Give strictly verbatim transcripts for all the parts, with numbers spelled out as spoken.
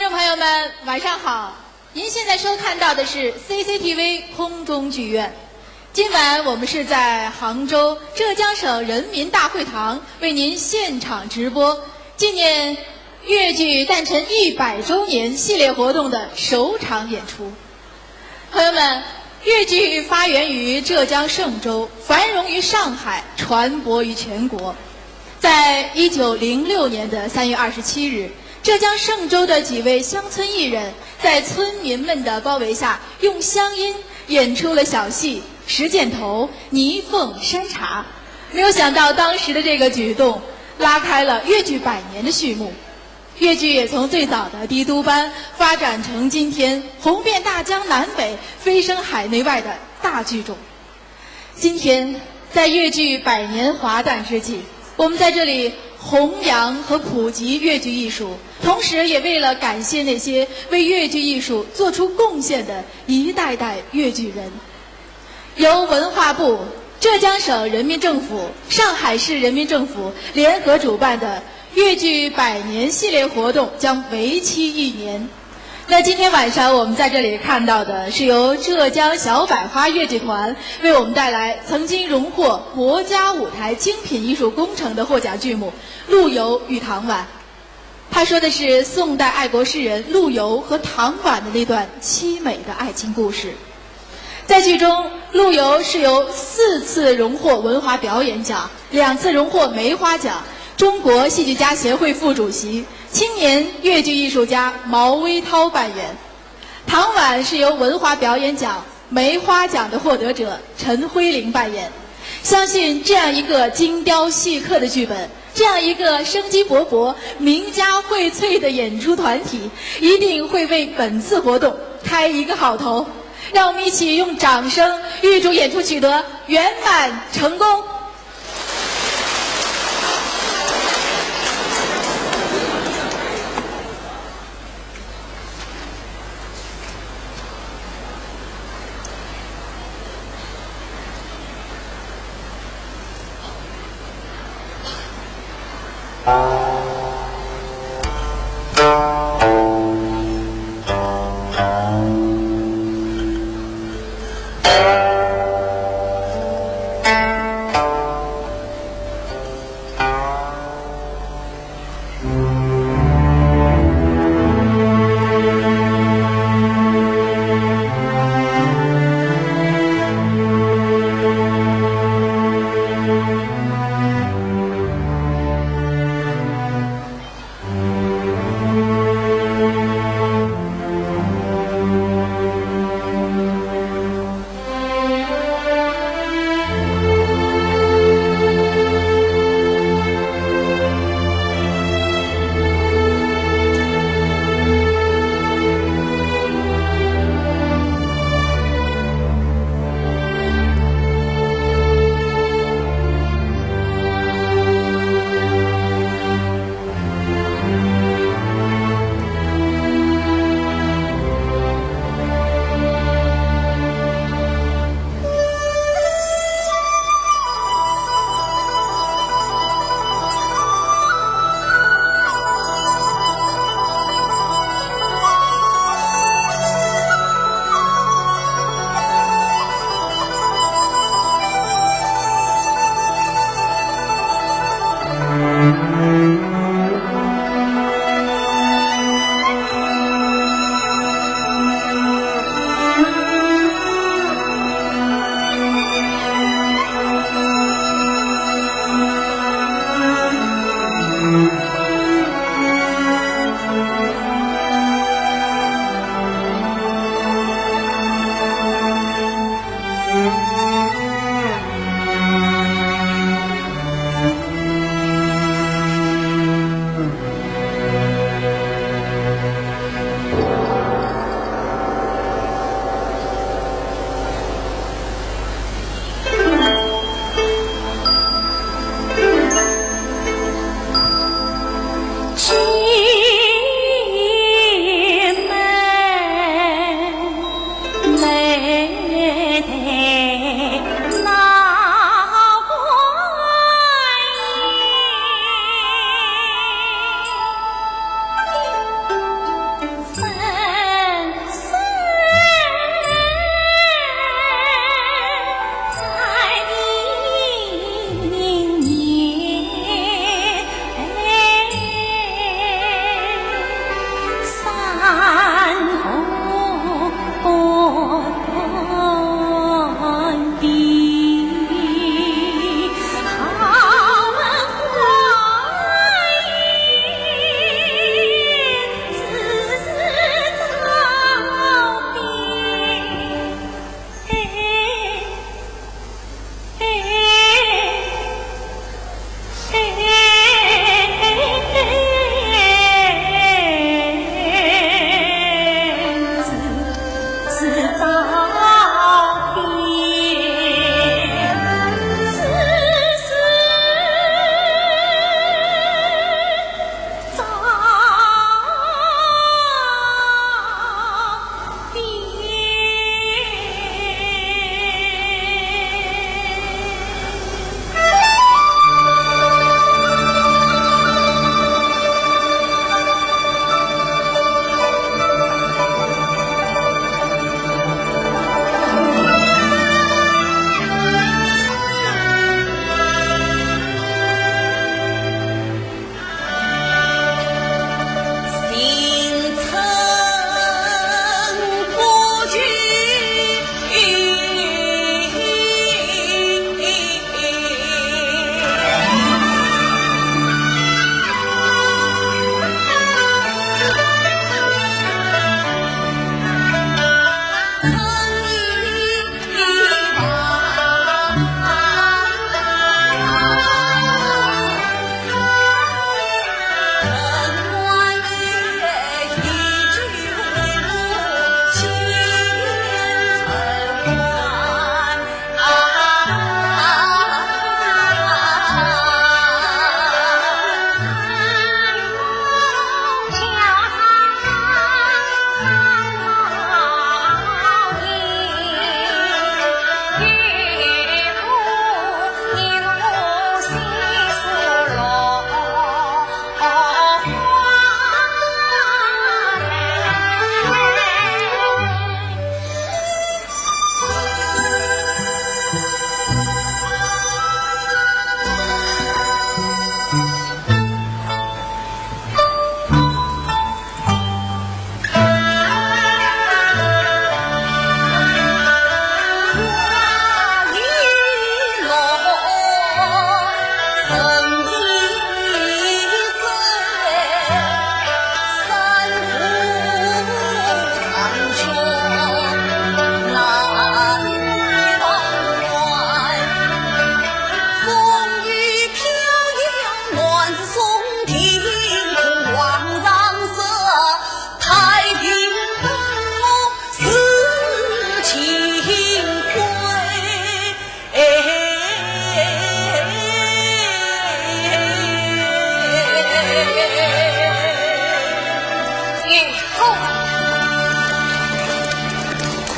朋友们，晚上好！您现在收看到的是 C C T V 空中剧院。今晚我们是在杭州浙江省人民大会堂为您现场直播纪念越剧诞辰一百周年系列活动的首场演出。朋友们，越剧发源于浙江嵊州，繁荣于上海，传播于全国。在一九零六年的三月二十七日，浙江嵊州的几位乡村艺人在村民们的包围下，用乡音演出了小戏《十箭头》《泥凤山茶》。没有想到，当时的这个举动拉开了越剧百年的序幕。越剧也从最早的低都班发展成今天红遍大江南北、蜚声海内外的大剧种。今天，在越剧百年华诞之际，我们在这里弘扬和普及越剧艺术，同时也为了感谢那些为越剧艺术做出贡献的一代代越剧人。由文化部、浙江省人民政府、上海市人民政府联合主办的越剧百年系列活动将为期一年。那今天晚上我们在这里看到的是由浙江小百花越剧团为我们带来曾经荣获国家舞台精品艺术工程的获奖剧目《陆游与唐婉》。它说的是宋代爱国诗人陆游和唐婉的那段凄美的爱情故事。在剧中，陆游是由四次荣获文华表演奖、两次荣获梅花奖、中国戏剧家协会副主席、青年越剧艺术家毛微涛扮演。唐婉是由文华表演奖、梅花奖的获得者陈辉玲扮演。相信这样一个精雕细刻的剧本，这样一个生机勃勃、名家荟萃的演出团体，一定会为本次活动开一个好头。让我们一起用掌声预祝演出取得圆满成功。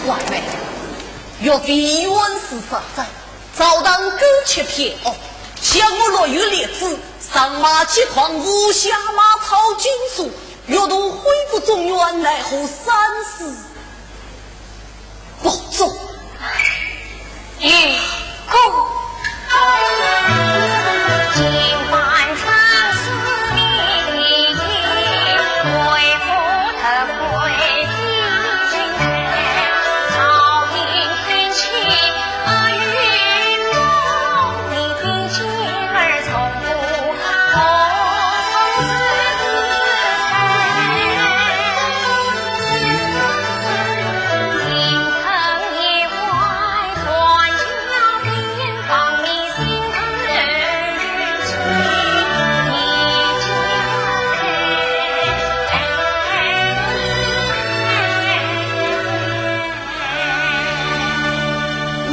外面，岳飞冤死沙场，朝堂狗吃偏恶，想我若有烈子，上马揭狂，无下马操军书，岳都恢复中原，奈何三思 不足。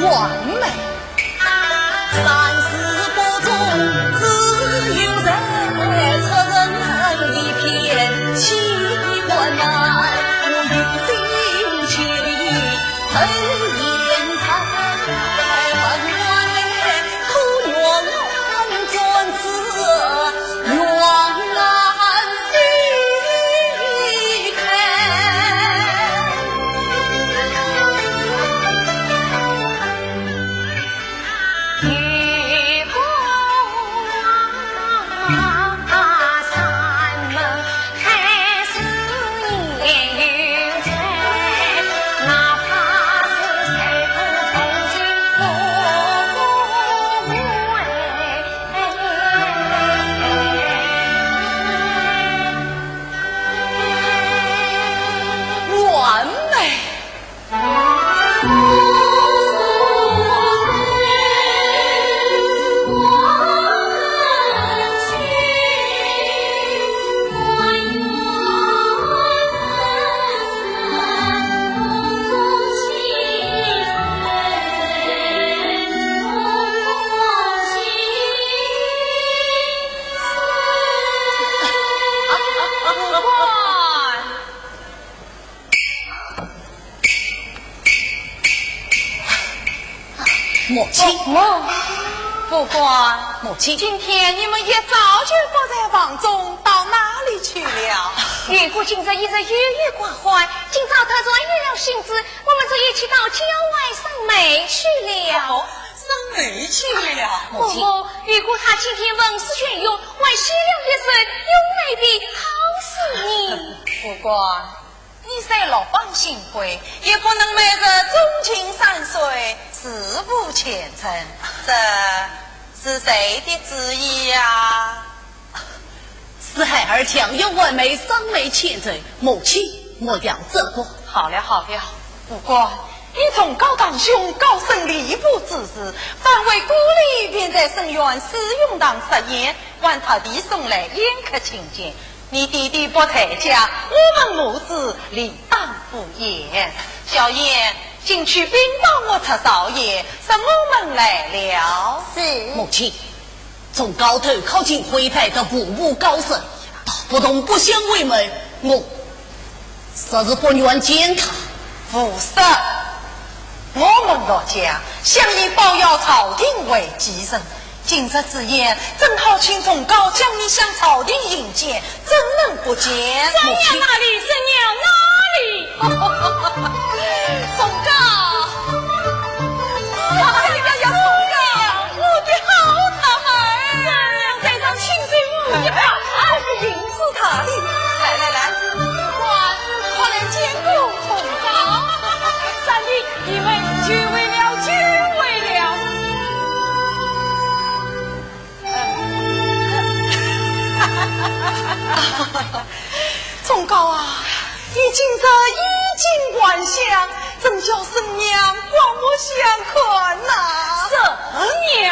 完美。 完美。母亲。母，武官。母亲。今天你们一早就不在房中，到哪里去了？岳父今日一日郁郁寡欢，今朝突然有了兴致，我们就一起到郊外赏梅去了。哦，赏梅去了。母亲。伯父，岳父他今天文思泉涌，还写了一首咏梅的好诗呢。武官， 你虽落榜新贵，也不能每日钟情山水，事务虔诚。这是谁的旨意呀？是孩儿强欲完美，赏梅虔诚，母亲莫要责怪。好了好了，武官，你崇高堂兄高升吏部主事，返回故里便在圣院紫云堂设宴，还特地送来宴客请柬。 你爹爹不在家，我们母子理当赴宴。小燕，进去禀报我侄少爷，说我们来了。是。母亲，从高头靠近徽派的步步高升，道不同不相为谋，我实是不愿见他。无赦。 我们陆家向以保佑朝廷为己任，今日之宴正好请崇高将你向朝廷引见，怎能不见？这样哪里，这样哪里？崇高！哎呀呀，崇高！我的好大儿！这样再上请罪我一拜，哎，行 是他的。来来来，快，快来见过崇高。三弟，你们久违了，久违了。崇高啊，你今日衣锦还乡，真叫圣娘刮目相看呐。圣娘。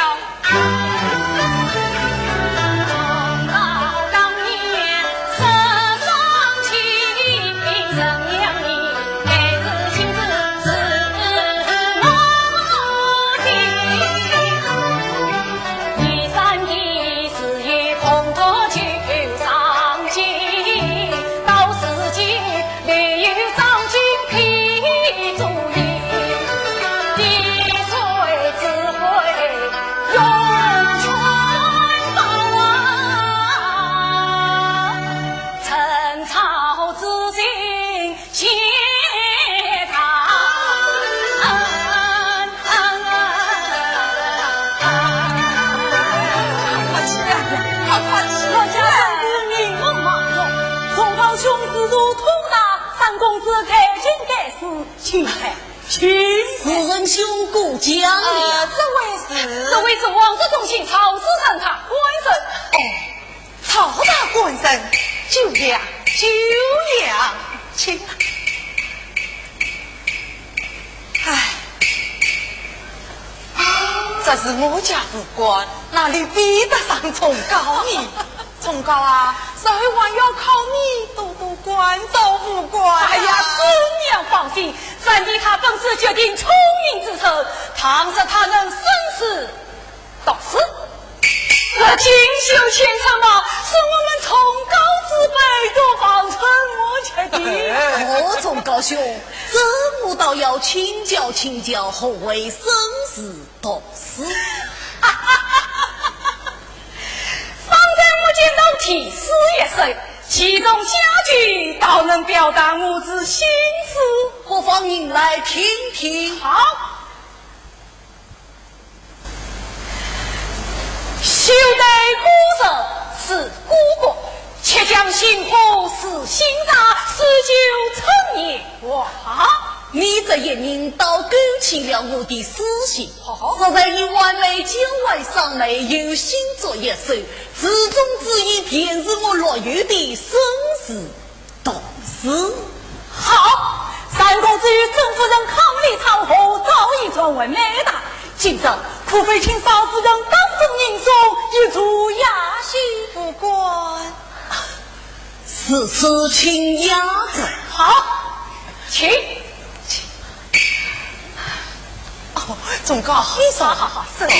是，请来，请。时任兄过江了。呃，这位是？这位是王叔同姓曹氏人，他官人。哎，曹大官人，久仰，久仰，请。哎，这是我家武官，哪里比得上忠告呢？忠告啊，日后还要靠你多多关照武官啊。哎呀，师娘放心，三弟他本是绝顶聪明之人，倘若他能生死读书，这锦绣前程嘛，是我们忠告之辈都望尘莫及的。哦，忠告兄，这我倒要请教请教，何谓生死读书？方才我见到题诗一首，其中佳句，倒能表达我之心思。不妨吟来听听。好。 休对孤人是孤国，且将新火试新茶，诗酒成年华。你这一吟，倒勾起了我的诗兴。哦。实在与晚辈交换赏梅，有心作一首，词中之意，便是我乐游的生死 读书。好，三公子与甄夫人伉俪唱和，早已传闻内大。今朝可否请少夫人当众吟诵一首呀？谢武官。此事请雅正。好，请。哦，忠告，你说。好，好，好，是。好。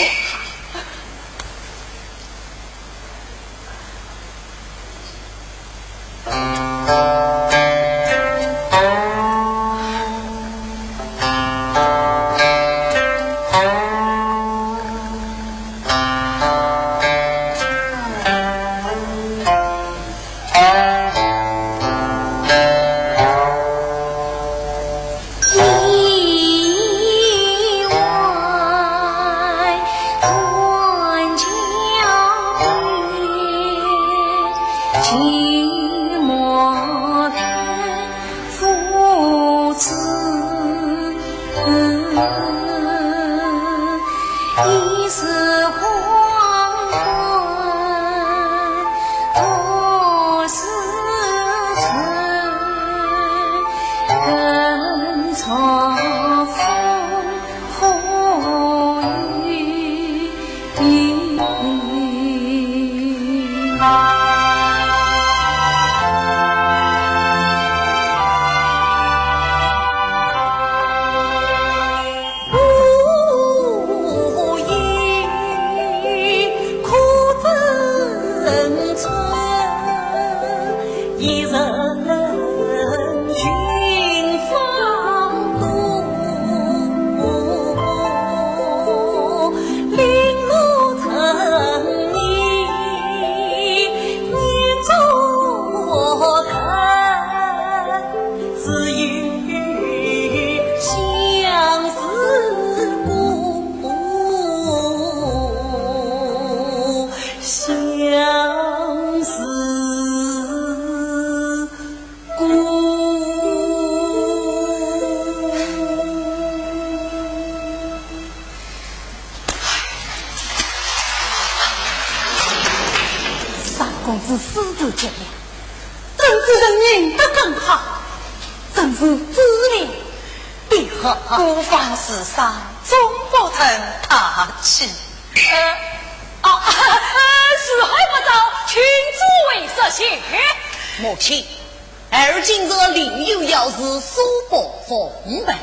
三公子诗词绝妙，甄夫人吟得真好，真是知了。 不好，孤芳自赏，终不成大器。呃，啊，呃，时候不早，请诸位入席。母亲，儿今日另有要事，恕不奉陪。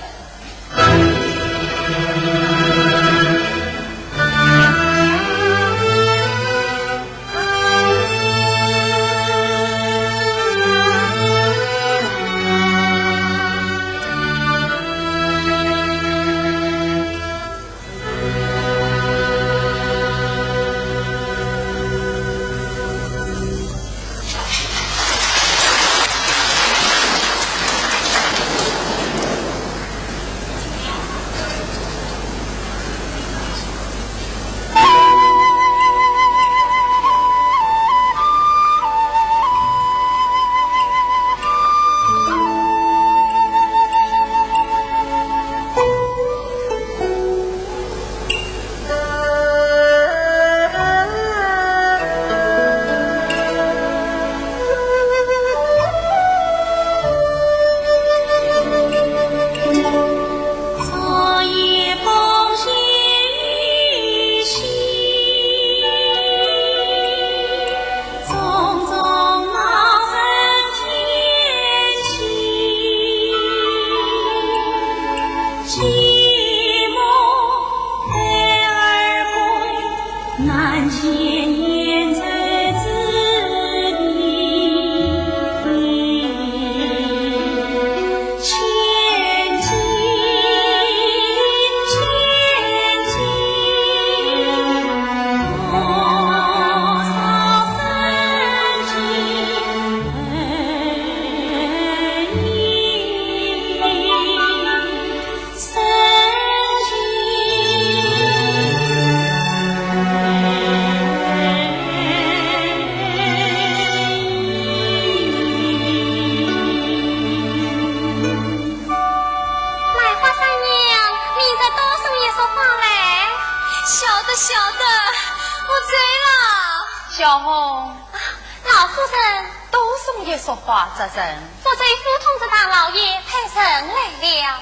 小红。啊，老夫人。多送一束花则甚。福州府通知大老爷派人来了。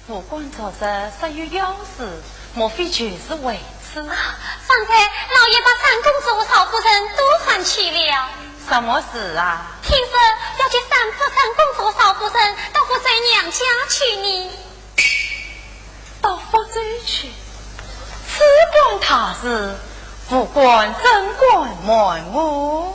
副官昨日说有要事，莫非就是为此？啊，方才老爷把三公子和少夫人都唤去了。什么事啊？听说要给三，三公子和少夫人到福州娘家去呢。到福州去？此般大事，副官怎敢瞒我？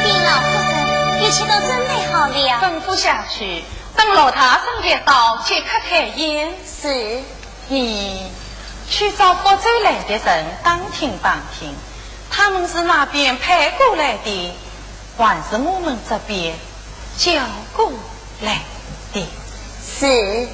禀老夫人，一切都准备好了。吩咐下去，等罗大人一到，即刻开宴。是。你去找福州来的人打听打听，他们是哪边派过来的，还是我们这边叫过来的？是。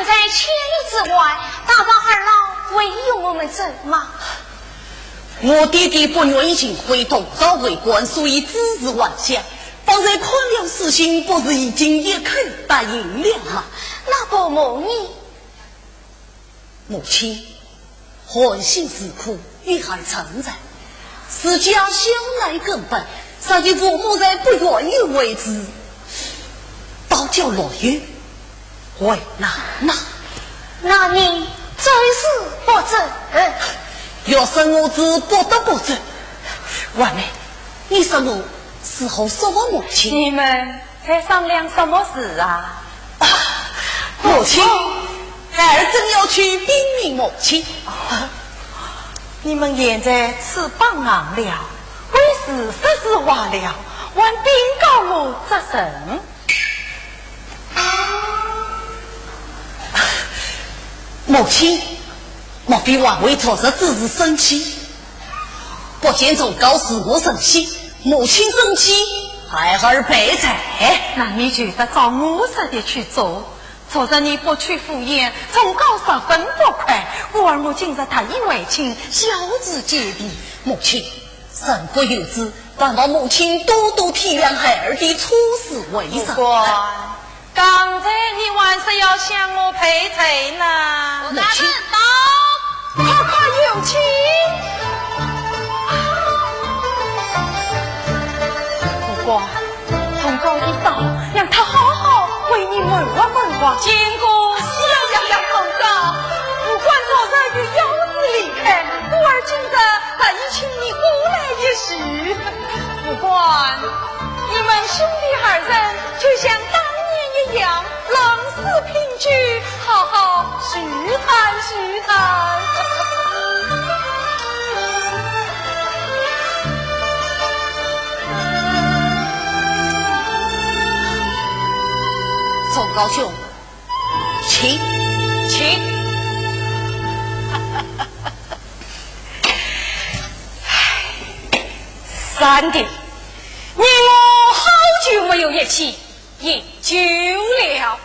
在千里之外，大王二老会与我们走吗？我爹爹不愿意秦桧同朝为官，所以指示还乡。方才看了书信，不是已经一口答应了吗？那伯母呢？母亲， 寒心自苦，育儿成才，自家小奶根本，所以父母才不愿意为之，倒叫老幼为难呐。那你就是不准。要是我是不得不准，外面，你说我 伺候叔父母亲。你们在商量什么事啊？母亲，孩儿正要去禀明母亲。你们现在翅膀硬了，为是说实话了，还禀告我做甚？母亲，莫非还为昨日之事生气？ 不见忠告是我生气，母亲生气，孩儿赔罪。那你就得照我说的去做。昨日你不去赴宴，忠告十分不快，故而我今日特意回请，孝子接替。母亲，人各有志，但望母亲多多体谅孩儿的处事为人。不过， 刚才你还是要向我赔罪呢。母亲。快快有请。不过，忠告已到，让他好好为你问话问话。见过。是呀呀呀，忠告，不管昨日与幼子离开，故而今日特意请你过来一叙。不管，你们兄弟二人 就像当年一样，浪子姘居，好好叙谈叙谈。忠告兄，请。请。三弟，你我好久没有一起 饮酒了。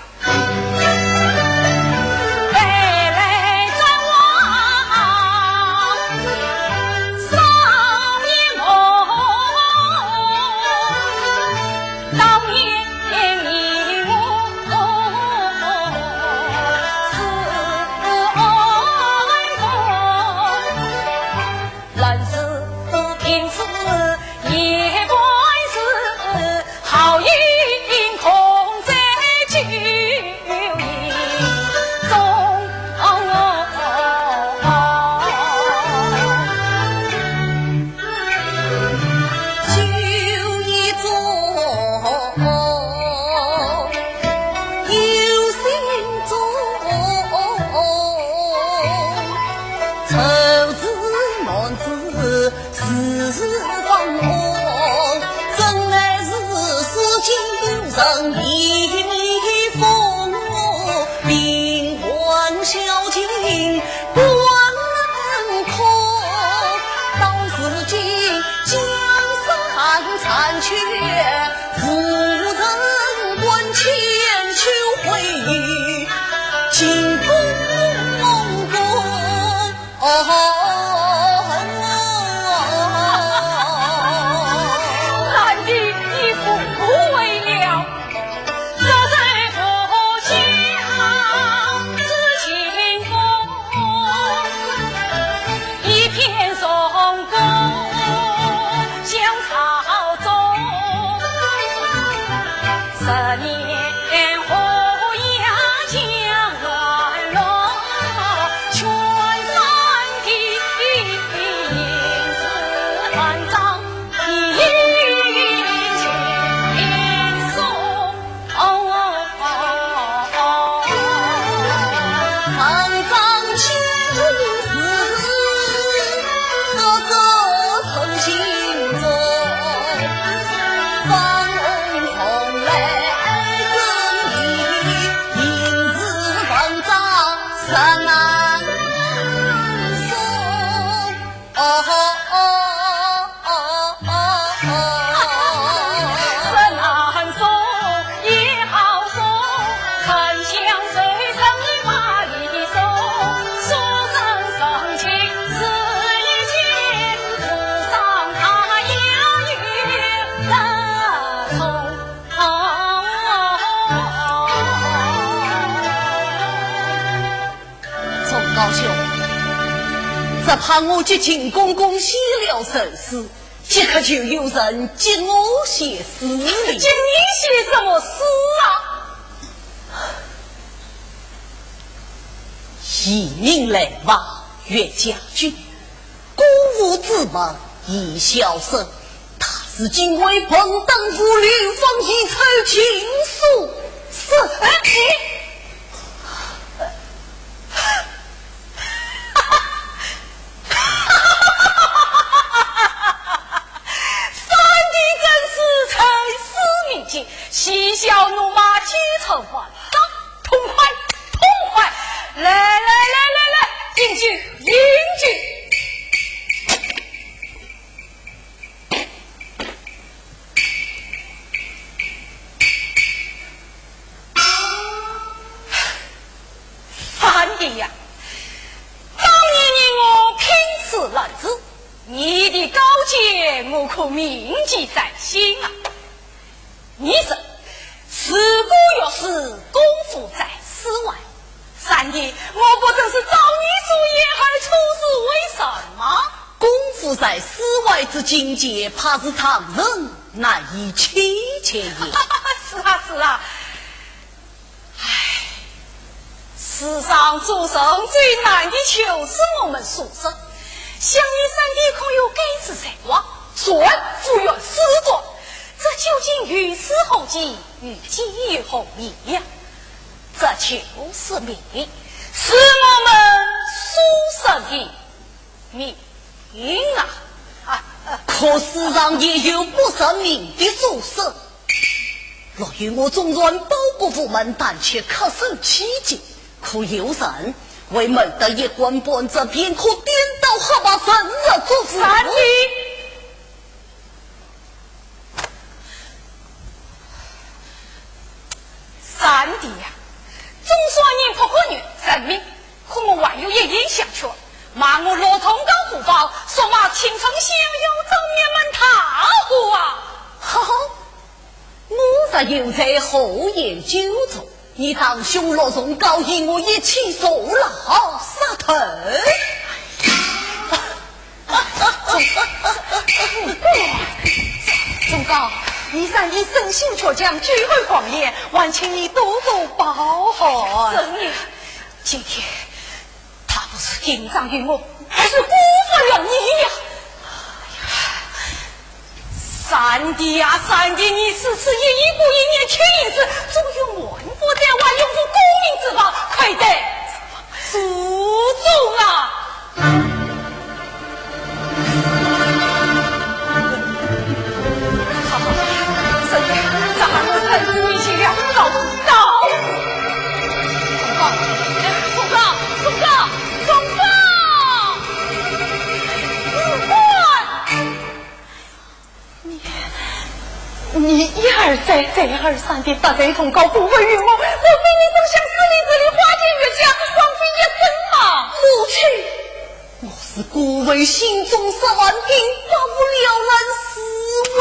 兄，只怕我给秦公公写了奏书，即刻就有人给我写诗哩。给你写什么诗啊？移民来往越家军，孤父之命已消瘦，他日竟为朋党父流放，以酬秦叔。是，哎，你，三弟真是才思敏捷，嬉笑怒骂，皆成玩笑。痛快，痛快！来来来来来，饮酒，饮酒！三弟呀，当年你我拼死论子，你的高见我可铭记在心啊。 你说，如果要是公父在书外，三弟，我不正是照你所言而出师为人吗？公父在书外之境界，怕是常人难以企及也。是啊，是啊。唉，世上做人最难的就是我们俗人。想你三弟空有该子才华，传，不愿师传， 这究竟于事何期，于今于何意呀？这就是命，是我们书生的命啊！啊，啊，可世上也有不认命的书生。若有我纵然报国无门，但却恪守己节，可有人为谋得一官半职，便可颠倒黑白，顺日作父？三弟！ 三弟呀，总算你破格认命，可我还有一言相劝，骂我罗崇高无方，说骂青春相友，正面门大户啊！哈哈，我若有罪，何言究责？你堂兄罗崇高与我一起坐牢杀头。 忠，忠告，你三弟身心俱伤，久候光阴，还请你多多包涵。是呢，今天他不是紧张于我，而是辜负了你呀。三弟呀，三弟，你如此一意孤行，年轻人士，总有满腹才华，有无功名之望，快点 助忠啊！好，好，好，三弟，咱们在这里去了，走，走。忠告，忠告，忠告，忠告！ 你，你一而再，再而三地得罪忠告，辜负于我，莫非你真想死里死里，花前月下，枉费一生吗？母亲，我是孤愤心中十万斤，百无聊赖是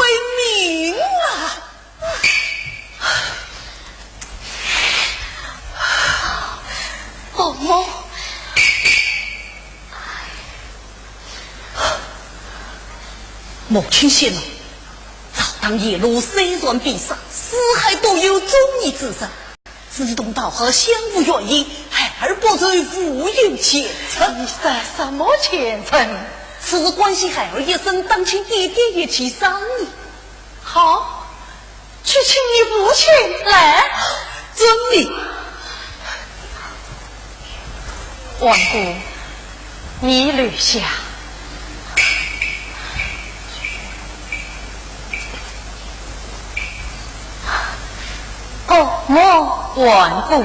为民啊！ 伯母。母亲息怒，朝堂沿路虽然被杀，四海都有忠义之士，志同道合，相互援引，孩儿报仇无有前程。你说什么前程？此事关系孩儿一生，当请爹爹一起商议。好， 去请你父亲来。遵命。王姑，你留下。哦，莫。王姑。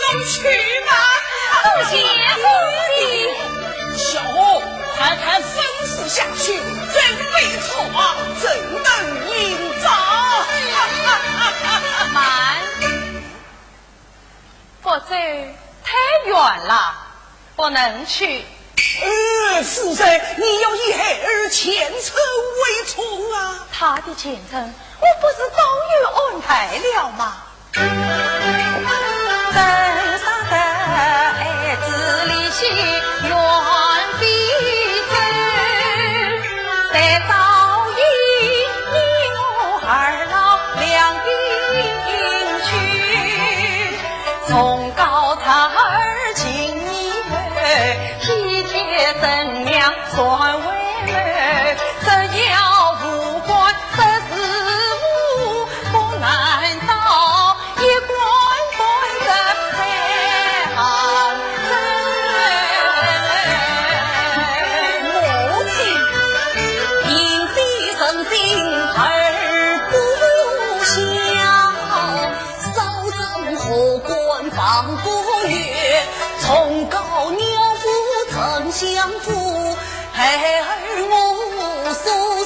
侬去吧。多谢，多谢。小红，快快吩咐下去，准备车马，正等今朝。慢。 福州太远了，不能去。呃，夫人，你要以孩儿前程为重啊。他的前程，我不是早有安排了吗？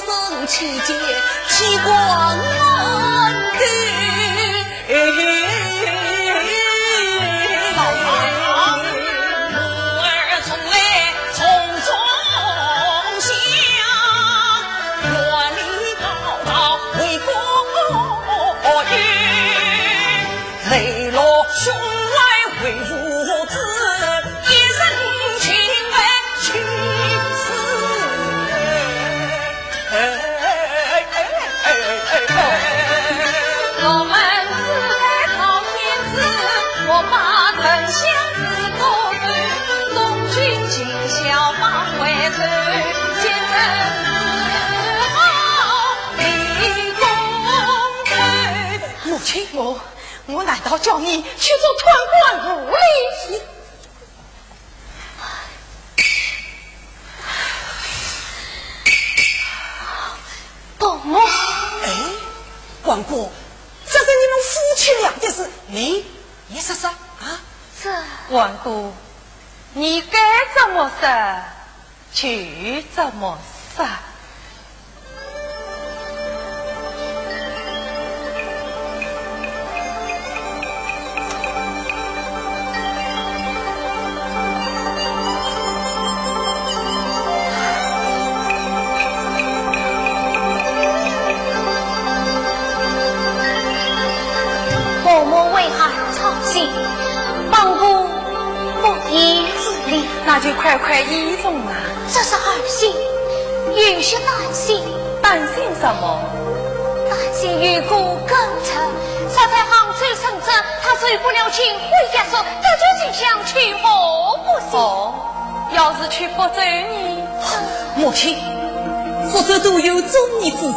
母亲，老妈，我儿从来从中乡，远离高堂为公爷，泪落胸怀为父子，一生情为情死。 母亲，我，我难道叫你去做贪官污吏？ 伯母。哎，王姑，这是你们夫妻俩的事，你也说说啊？这……王姑，你该怎么说就怎么说。 伯母为孩儿操心，王姑不言自明。那就快快依从啊。这是儿心，有些担心。担心什么？担心有个奸臣，若在杭州升职，他受不了秦桧压缩，这就情想去福不行。哦，要是去福州呢？母亲，福州都有忠义之士，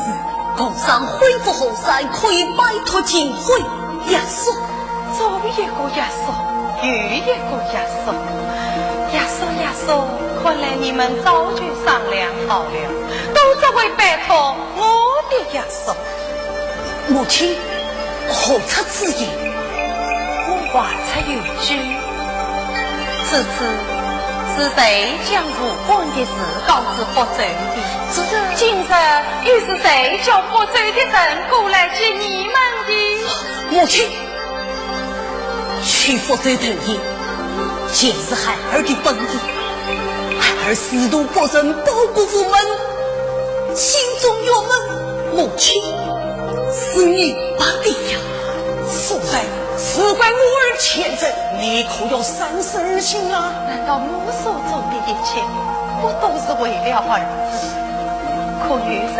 共商恢复河山，可以摆脱秦桧 压缩。左一个压缩，右一个压缩，压缩，压缩，看来你们早就商量好了，都只会摆脱我的压缩。母亲，何出此言？我话出有据，此次是谁将武官的事告知福州的？这……今日又是谁叫福州的人过来接你们的？母亲，去福州投爷，全是孩儿的本意。孩儿师徒不仁，报国无门，心中郁闷。母亲，是你不对呀。夫人，事关我儿前程，你可要三思而行啊！难道我所做的一切，不都是为了儿子？可有人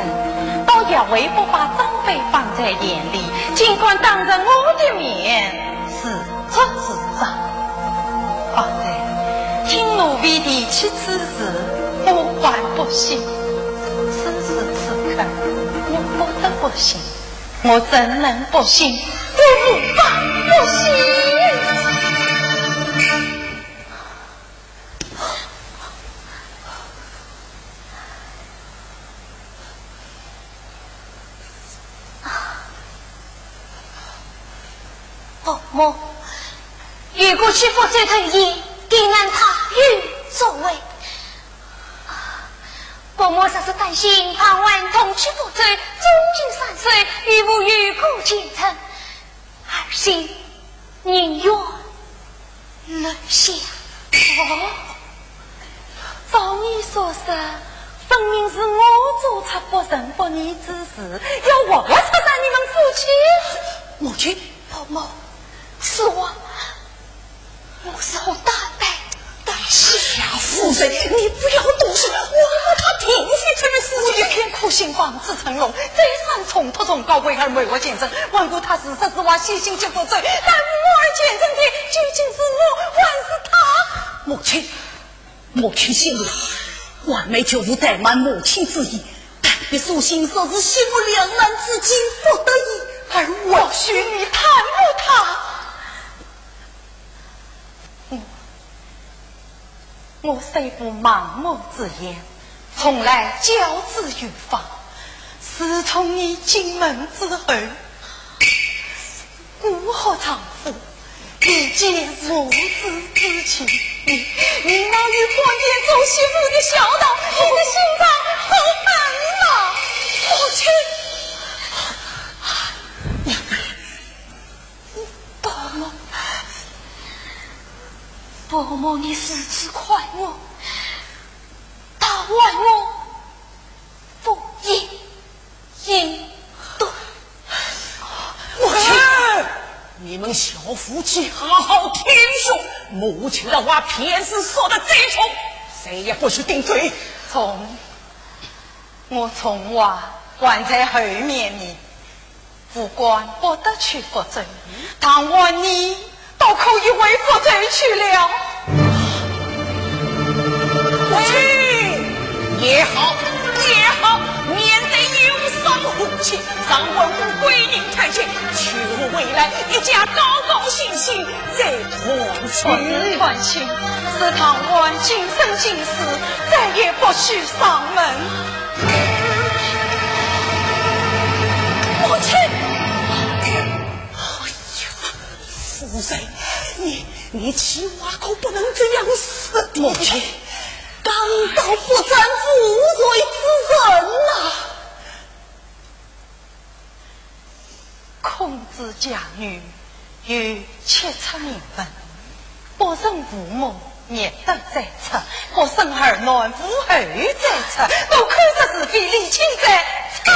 倒也会不把长辈放在眼里，竟敢当着我的面自作主张。况且，听奴婢提起此事，我还不信。此时此刻，我不得不信。 我怎能不信？我无法不信。伯母，如果去福州投爷，定然大有作为。 伯母若是担心唐婉同去福州，终日三岁，与父有过前程，儿媳宁愿留下。哦，照你所说，分明是我做出不仁不义之事，要活活拆散你们夫妻。母亲，伯母，是我 我是何大胆大小。夏夫人，你不要多说，我和他平息这个事情。我一片苦心望子成龙，再三重托忠告，为儿谋划前程，还顾他是实是坏，悉心去付出，耽误我儿前程的究竟是我还是他？母亲，母亲息怒，婉妹就是怠慢母亲之意，但别书信说是心无两难之境，不得已而委屈你耽误他。 我，我虽无盲目之言，从来教子有方。自从你进门之后，孤学丈夫，已经无子之情。你，你那与官前做媳妇的孝道，你的心肠好狠啊！母亲，娘， 伯母，伯母，你如此看我，倒还我不义应对。母亲，你们小夫妻好好听说，母亲的话便是说得最重，谁也不许顶嘴。从，我从话还在后面呢。 武官不得去福州，唐婉你倒可以回福州去了。哎，也好，也好，免得有伤和气，让文武归宁太监，求未来一家高高兴兴，再 团聚。团聚，使唐婉今生今世再也不许上门。母亲！哎呀，夫人，你，你此话可不能这样说。母亲，刚到不斩无罪之人呐。 孔子讲语有七出名分，不仁父母，逆德在侧；不生儿男，无后在侧。都可说是非，理清在侧。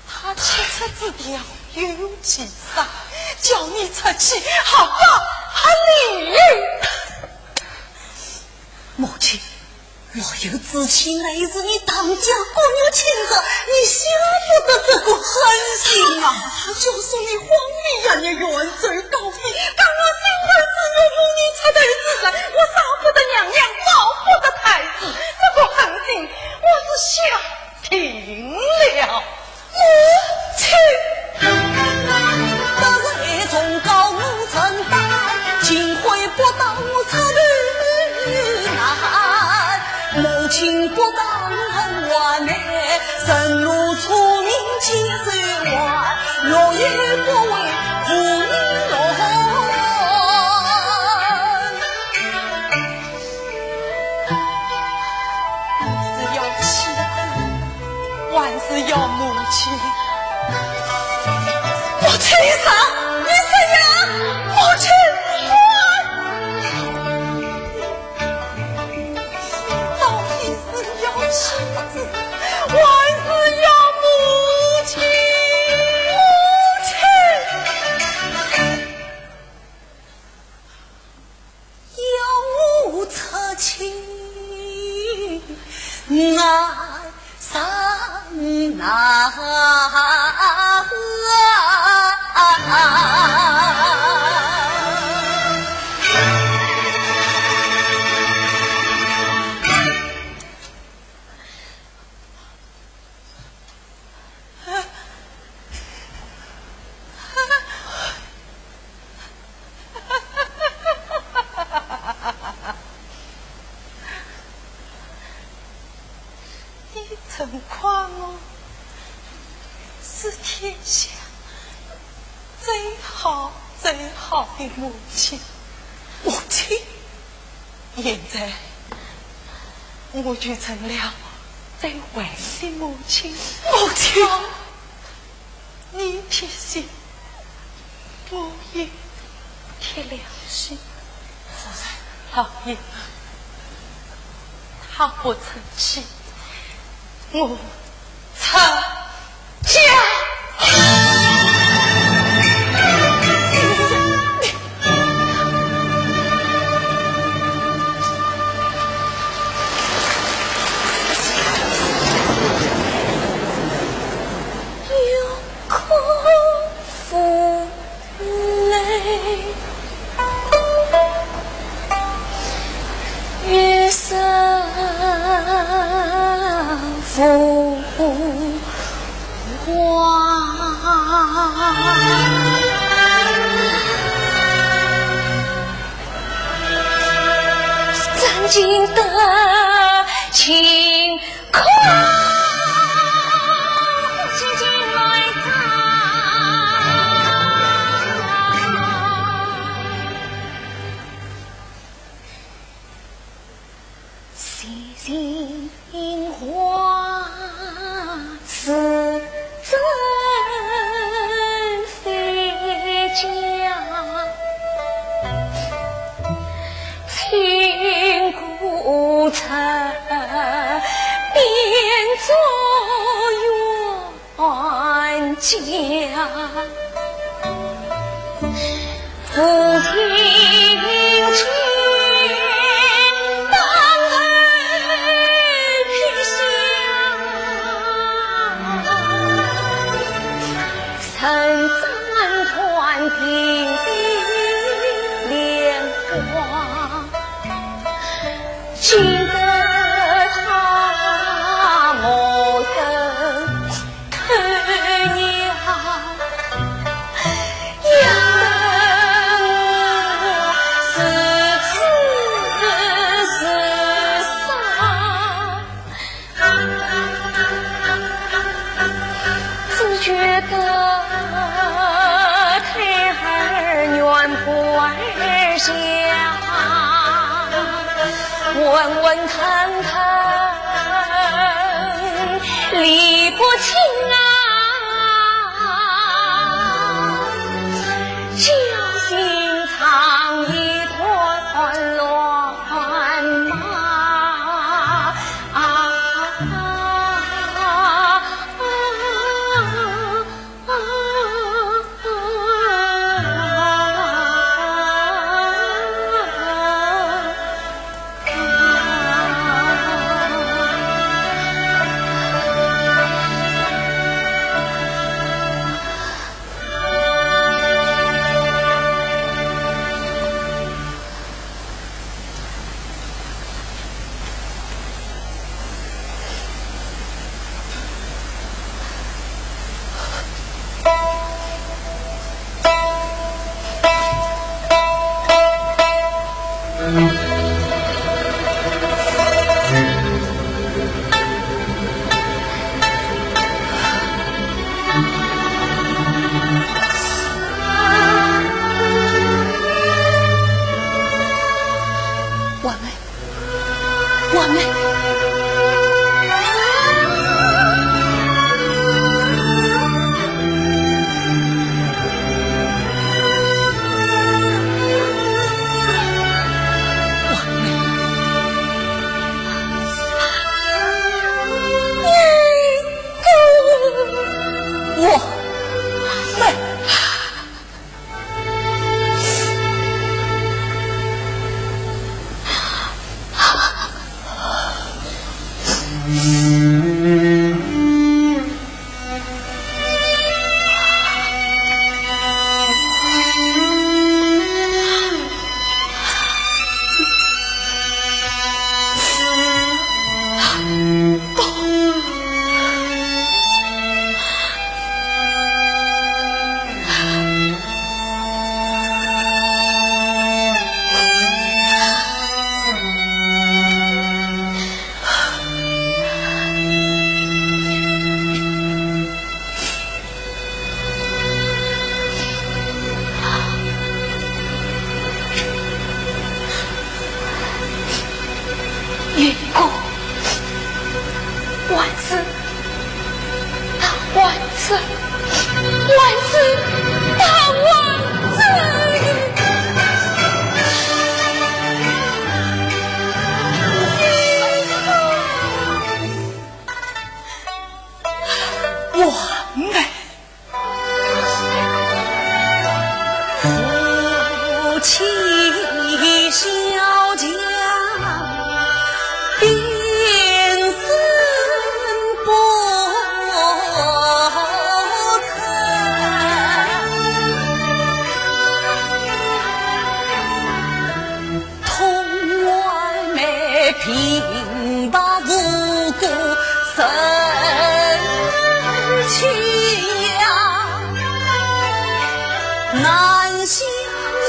他七出之条有其三，叫你出去合法合理。母亲， 老幼之气乃是你唐家骨肉亲热，你晓不得这个狠心啊！就算你荒废呀，你远走高飞，甘我心头只有母你出头之日，我杀不得娘娘，抱不得太子，这个狠心我是下定了。 母亲。得罪忠告我承担，今悔不当我出头难。母情不当恨晚来，人若错认今日还，若有不为故人乱。是要妻子，还是要母亲？母亲上，你这样，母亲还。 到底是要妻子，还是要母亲？母亲！要我出去，难上难。 你真夸我是天下最好最好的母亲。母亲？现在我就成了最坏的母亲。母亲！好，你贴心， 我也贴良心。夫人。老爷，他不成器，我成家。有苦 无奈，与生无望。真正的情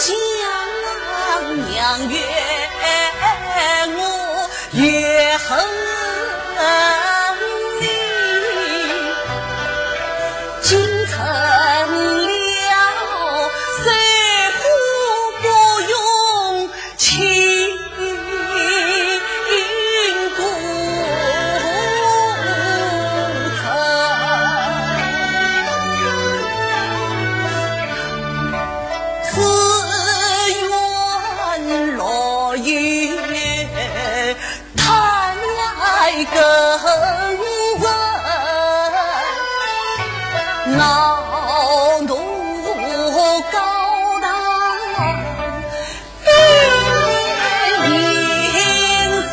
江娘怨我怨恨你，今成了谁不用情故城。 自愿落叶叹来耕耘，熬奴高堂变云深。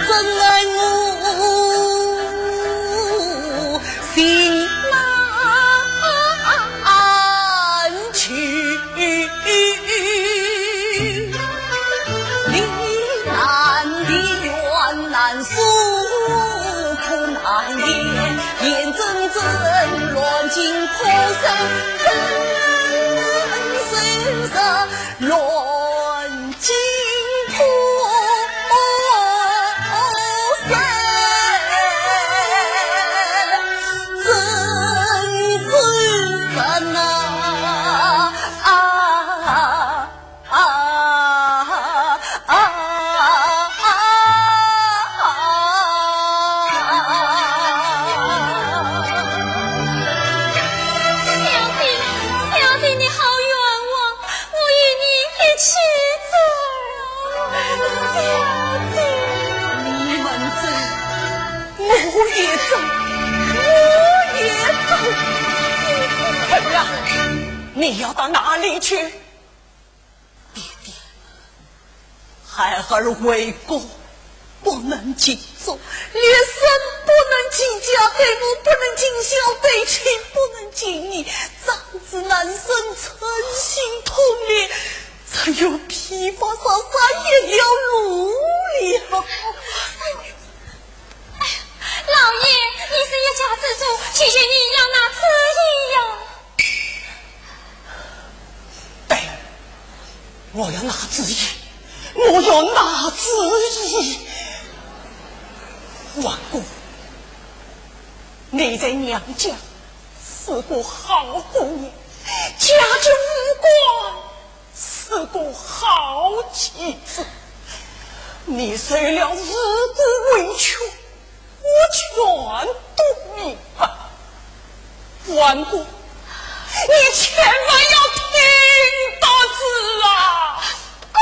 怎奈我心难去，离难的远难诉苦难言，眼睁睁乱尽破碎，人生生乱 尽破碎，真是神啊！啊啊啊啊！小弟，小弟，你好冤枉！ 我与你一起走。你们走，我也走，我也走。儿啊，你要到哪里去？爹爹，孩儿为国 不能尽忠，立身不能尽家，对母不能尽孝，对亲不能尽义，长子难生，存心痛烈，只有披发捎带也要入了。哎呀，老爷，你是一家之主，求求你要拿主意呀！ 对，我要拿主意，我要拿主意。王姑，你在娘家是个好姑娘，家境无关，是个好妻子，你受了无辜委屈， 我全都明白。王姑，你千万要听到仔啊！姑，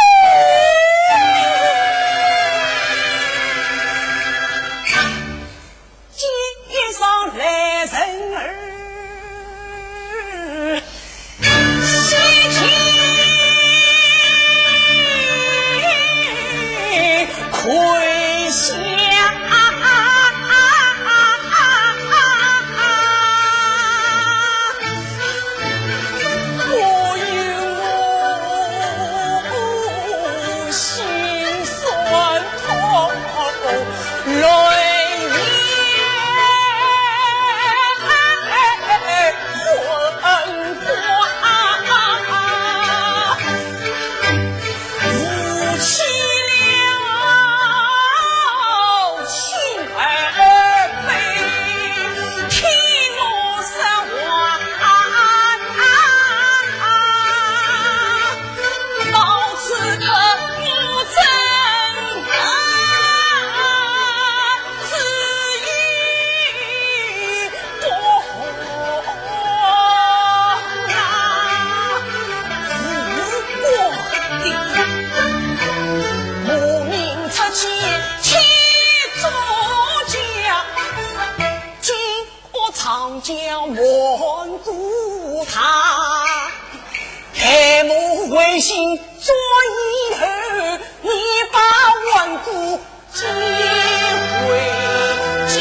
街上来人儿 我名出去去做家， 我常叫王姑她，待我回心转意后，你把王姑接回家。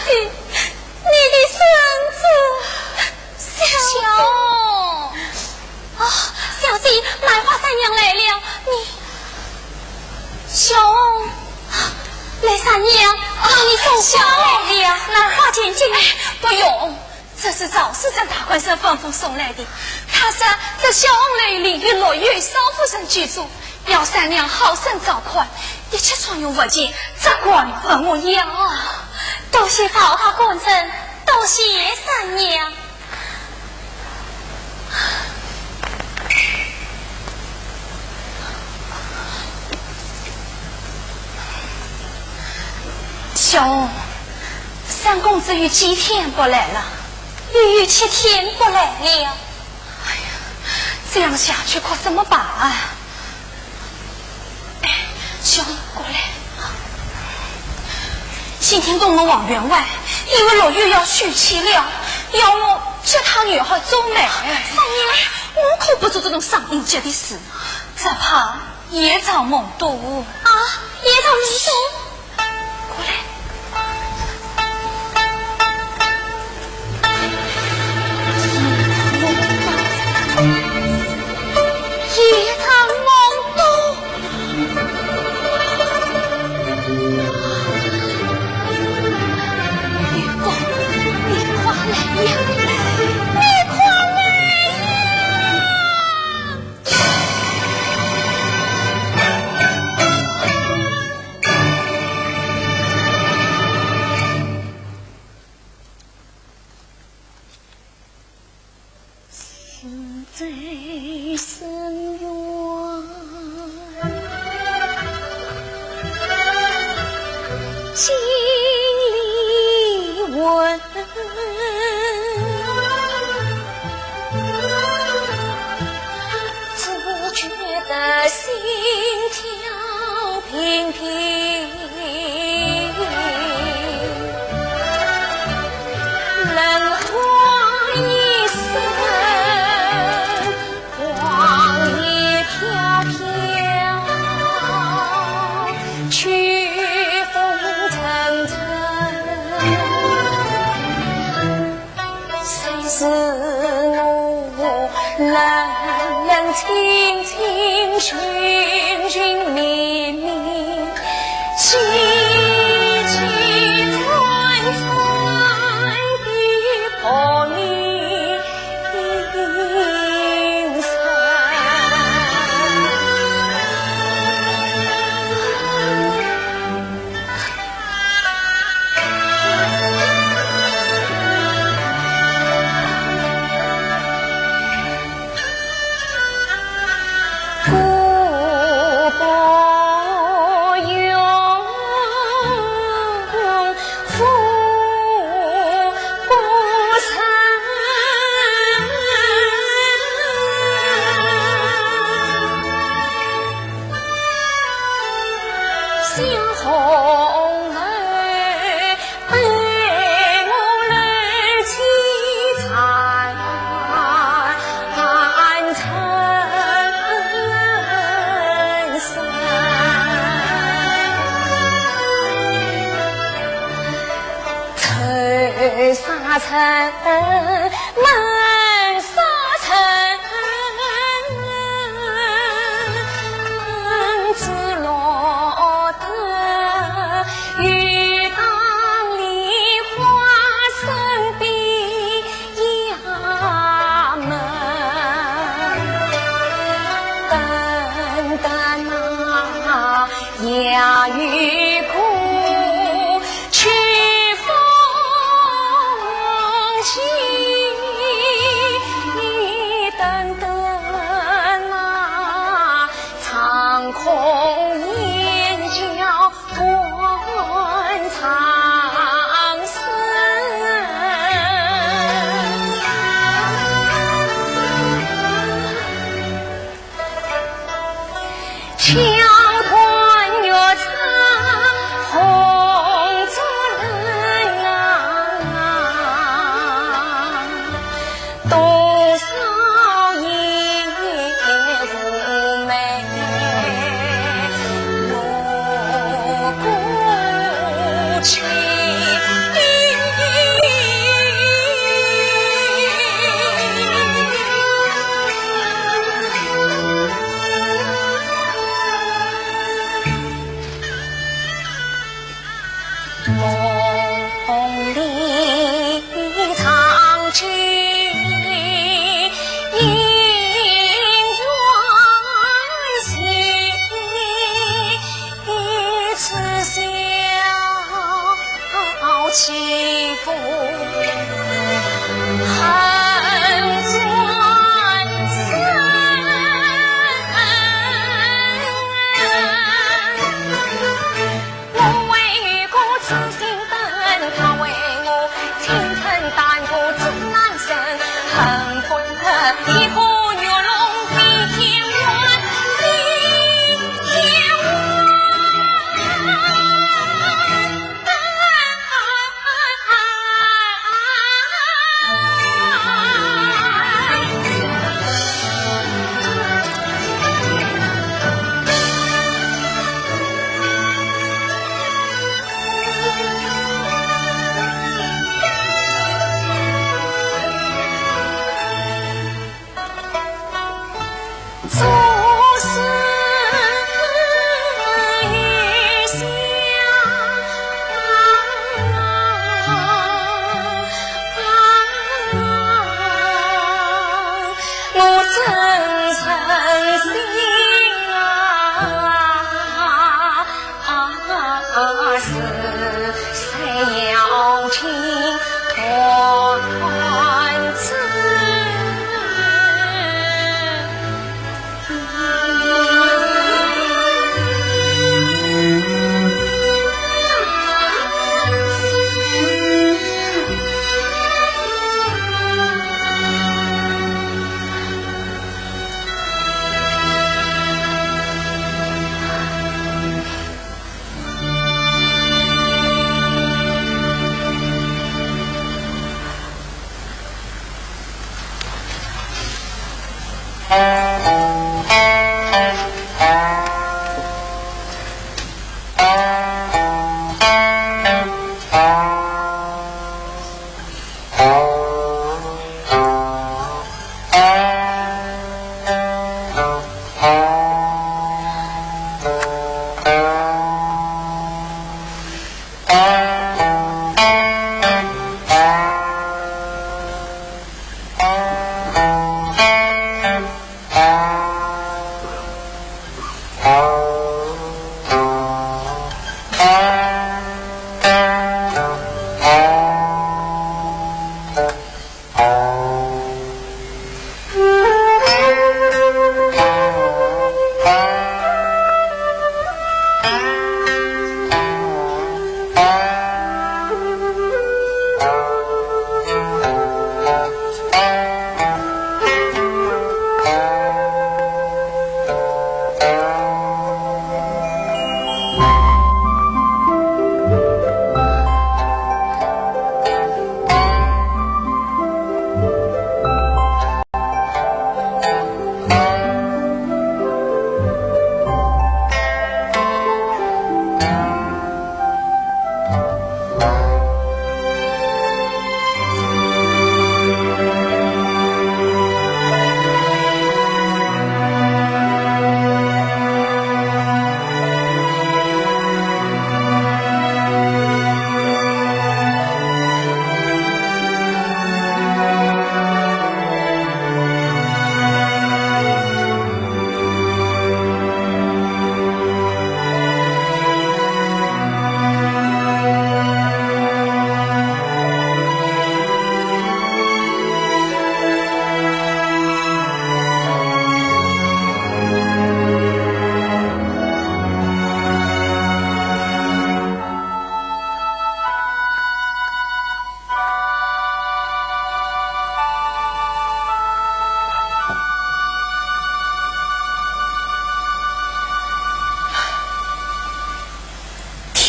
姐，你的孙子。小姐。哦，小姐，兰花三娘来了。你，小红。兰三娘，哦，你送花来了。兰花姐姐。哎，不用，这是赵世珍大官人吩咐送来的。他说这小红楼里有陆羽少夫人居住， 要三娘好生照看，一切所用物件，只管问我要。多谢赵大官人，多谢三娘。小红，三公子有几天不来了？又有七天不来了。哎呀，这样下去可怎么办啊？ 哎，小红，过来。先听东门王员外，因为陆羽要休妻了，要我接他女儿做媒。三娘，我可不做这种伤人节的事，只怕夜长梦多。啊，夜长梦多？过来。 夜长梦多。你快来呀！你快来呀！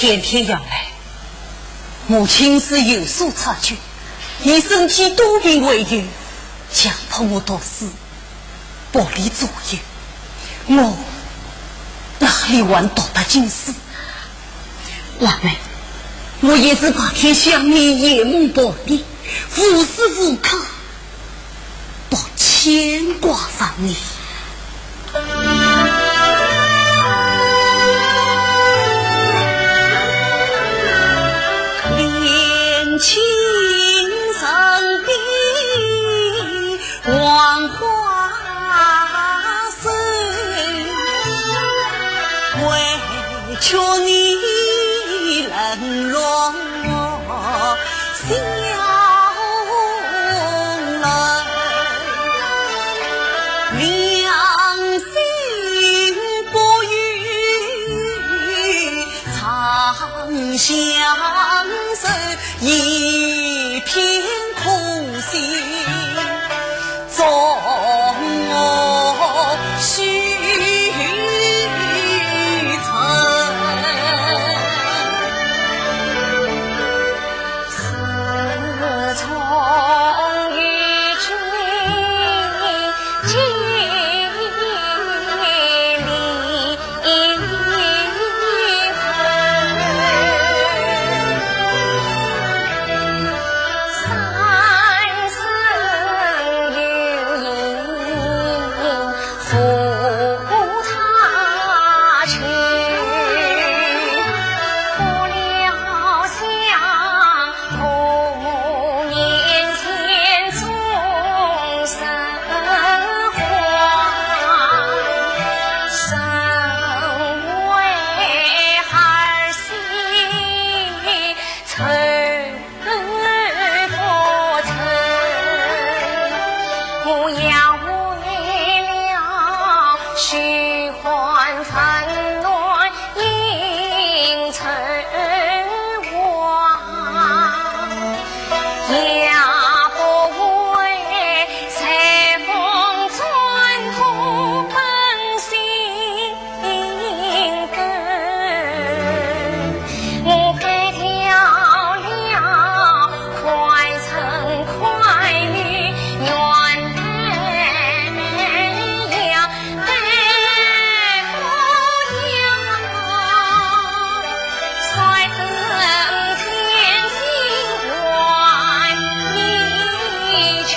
天天要来，母亲是有所察觉，以身体多病为由，强迫我读书，不离左右。我哪里还读得进书？ 华妹，我也是白天想你，夜梦不离，无时无刻不牵挂着你。青山碧，黄花瘦，唯觉你冷落 小楼，两心不语长相守，一片苦心终须成。 自从与君结义后，三生有幸 赴他去，不料想童年前终身荒，身为孩儿心愁 不曾，我要为了许欢烦乱应酬王，也不为随风转头奔心 我改掉了坏人坏女，原来要改模样，率真天心换一去。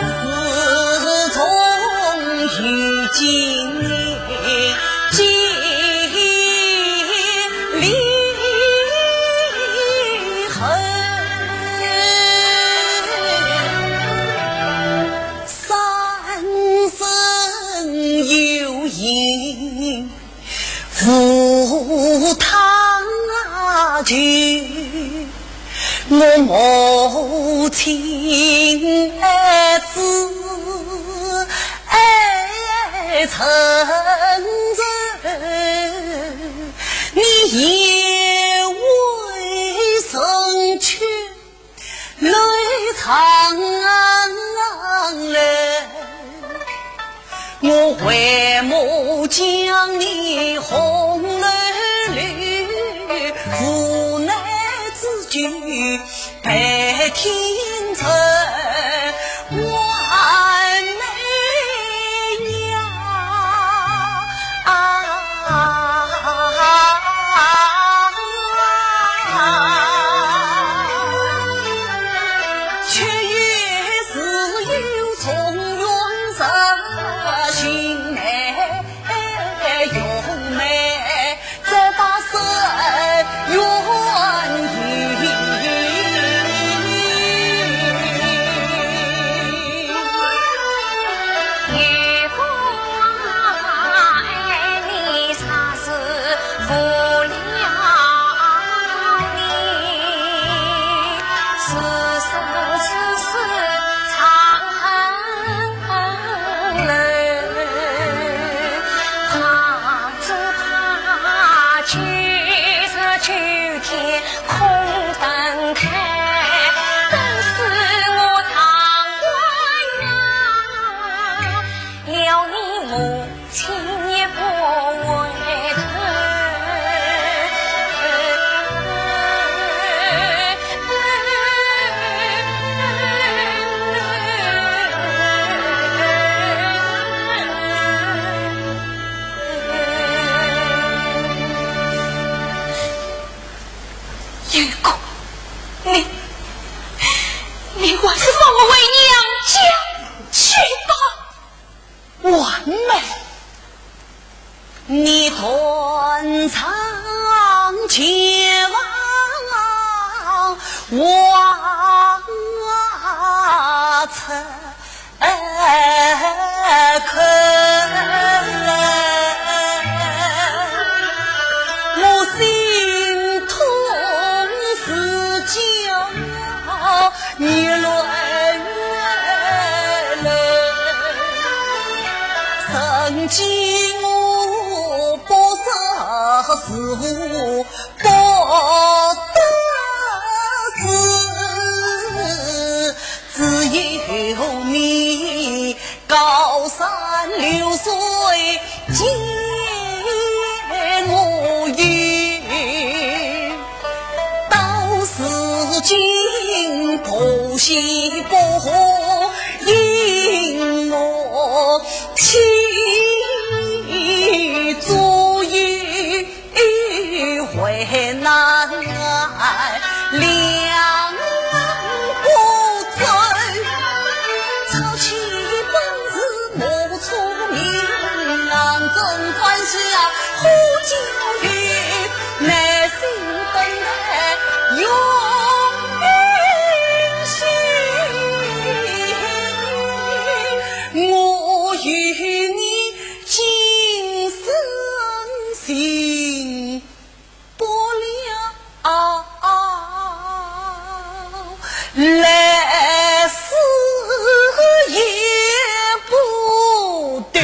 自从遇见你，千里恨。 三生有幸赴他去，我母亲儿子爱成仇，你也未曾去 来长安来，我回母将你红楼里，无奈之举白天成，还没 娘啊，却也自有重阳日，寻梅又梅，再把深冤 英哥，你，你还是把我回娘家去吧。完美。你断肠绝望，望出 哎，看我心痛似叫热泪流，曾经我不识字， 不得志，只有你高山流水见我游。到如今不喜不和，因我妻左右 为难两个州，操起本是无出名，正关系啊，好交友，耐心等待永远心。我与你今生情 不了，来世也不对。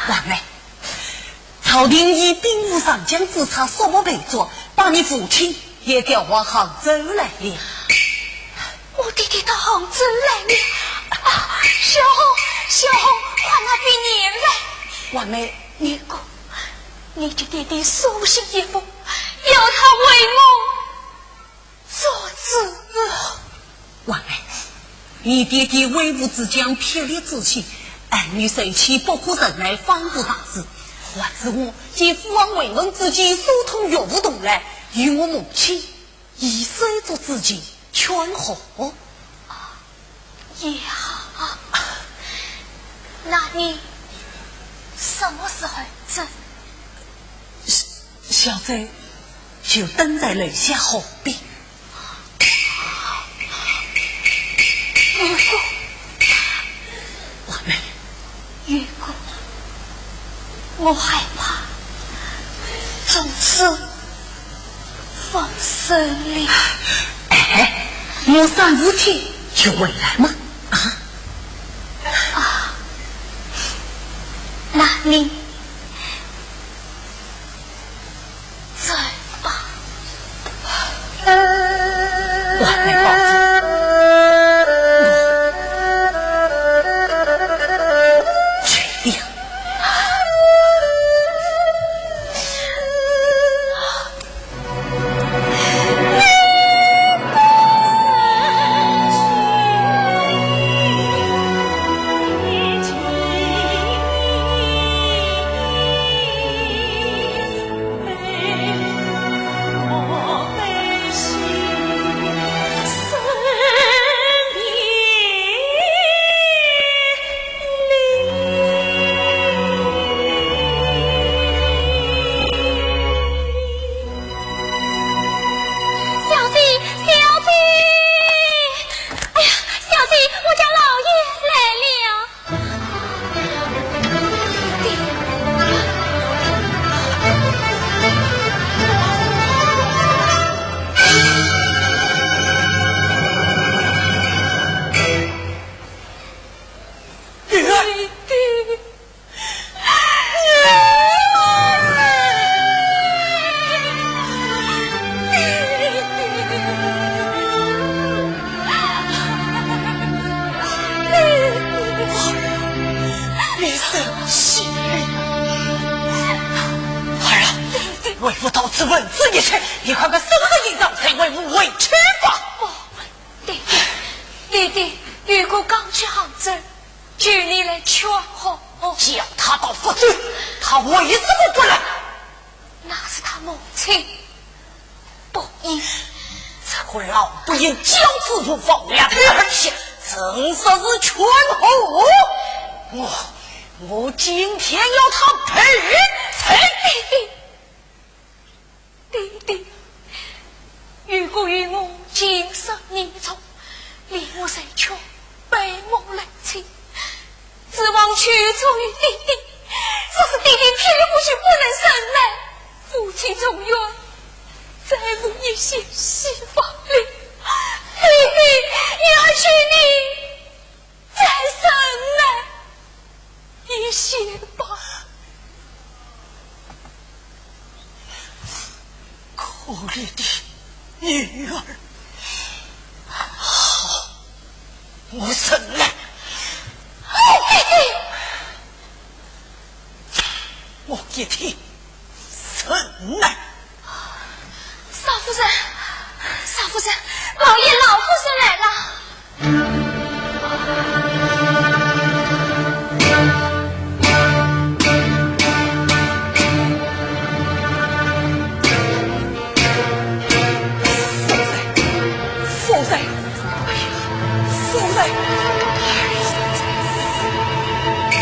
王梅， 朝廷以兵部尚书之差索木陪着，把你父亲也调往杭州来了。我爹爹到杭州来了。啊，小红，小红，快拿笔砚来。王梅，你……哥，你给爹爹书信一封，要他为我 做主。王梅，你爹爹威武之将，霹雳之气，儿女受气不可忍耐，方不大事。还是我以父王为门之计，疏通岳父同来，与我母亲以手足之情劝和。也好。那你什么时候走？ 小周就等在楼下候禀。月光，我们……月光，我害怕，总是放手了。哎，我三五天就回来嘛。啊？啊，那你 走吧。我来保重。我去的。 小姐，小姐！哎呀，小姐，我家老爷来了。爹爹。 你是……儿啊，为父到此问罪一事，你快快收拾行装，随为父回去吧。不因教子无方，两人而行，真说是劝和。我，我今天要他赔罪。爹爹，爹爹，如果与我情深意重，你我成全， 悲梦难成，指望求助于爹爹，若是爹爹偏不许，不能忍耐，夫妻重圆，再无一线希望了。爹爹，我还求你再忍耐一线吧。 可怜的女儿。好，我忍了。我一定忍了。少夫人，少夫人，老爷、老夫人来了。 夫人，夫人，哎呀，夫人，哎，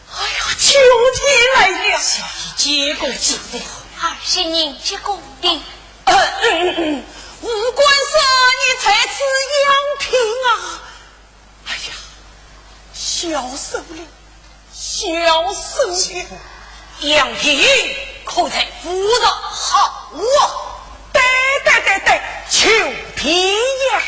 哎呀，秋天来了。小姐见过姐夫。二爷，您见过爹爹。呃，嗯，嗯，嗯，无官说你在此养病啊。哎呀，小生了。 小生。养病可在夫人好啊。对，对，对，对，求病呀。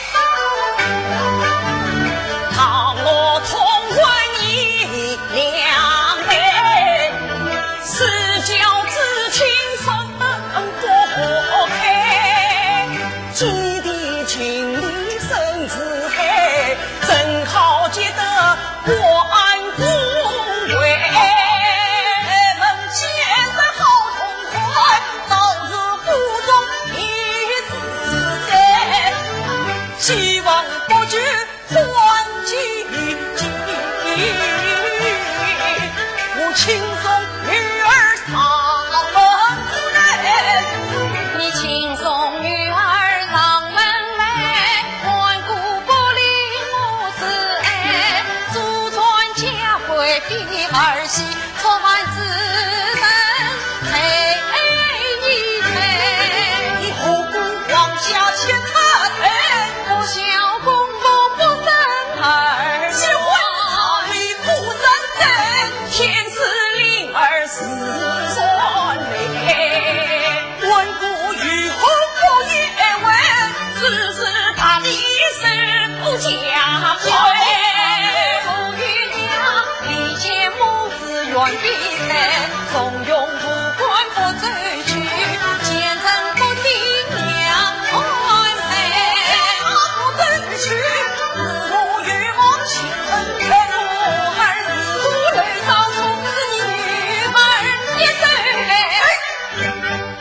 那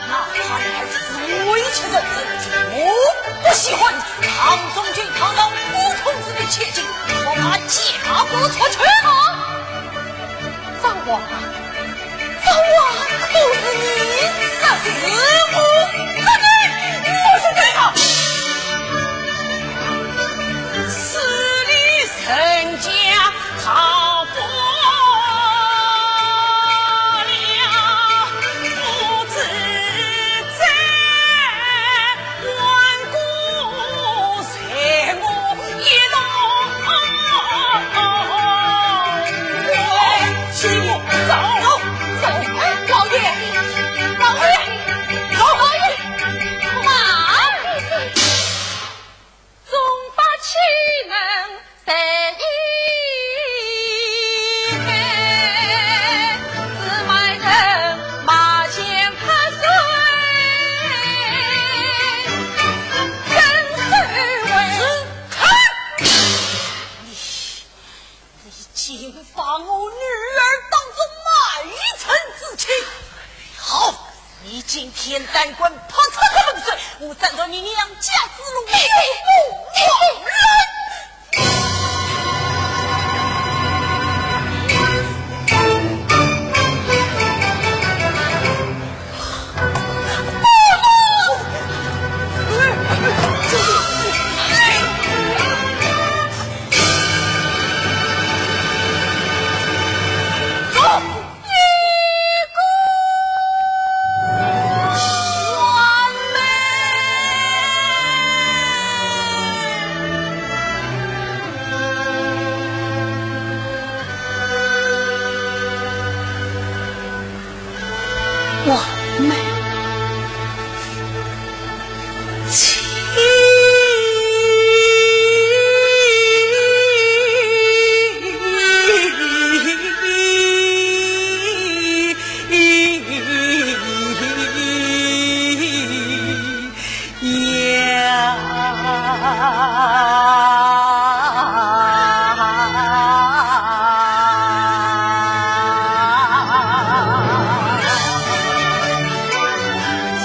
他的孩子是委屈人生，我不喜欢唐中军堂上不通知的千金，我把嫁过出去。张华，张华，都是你杀死我，杀死我是对的。势利人家。 逃不了，不知在关谷随我一同。走，走，老爷，老爷，老爷，慢。 总把岂能在意间，只埋人马前怕水，怎是为？你，你竟把我女儿当作卖身之妻！好， 你今天胆敢潑出这冷水，我斩断你娘家之路，不枉来。回家来，心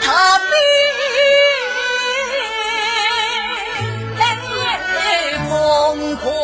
头里风光。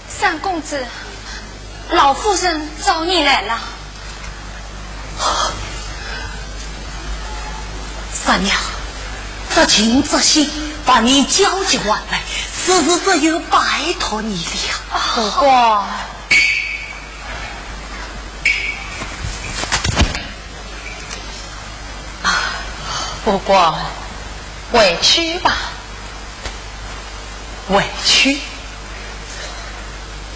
三公子，老夫人找你来了。三娘，这情这喜，把你焦急万分，此事只有拜托你了。不过， 不过，回去吧。回去？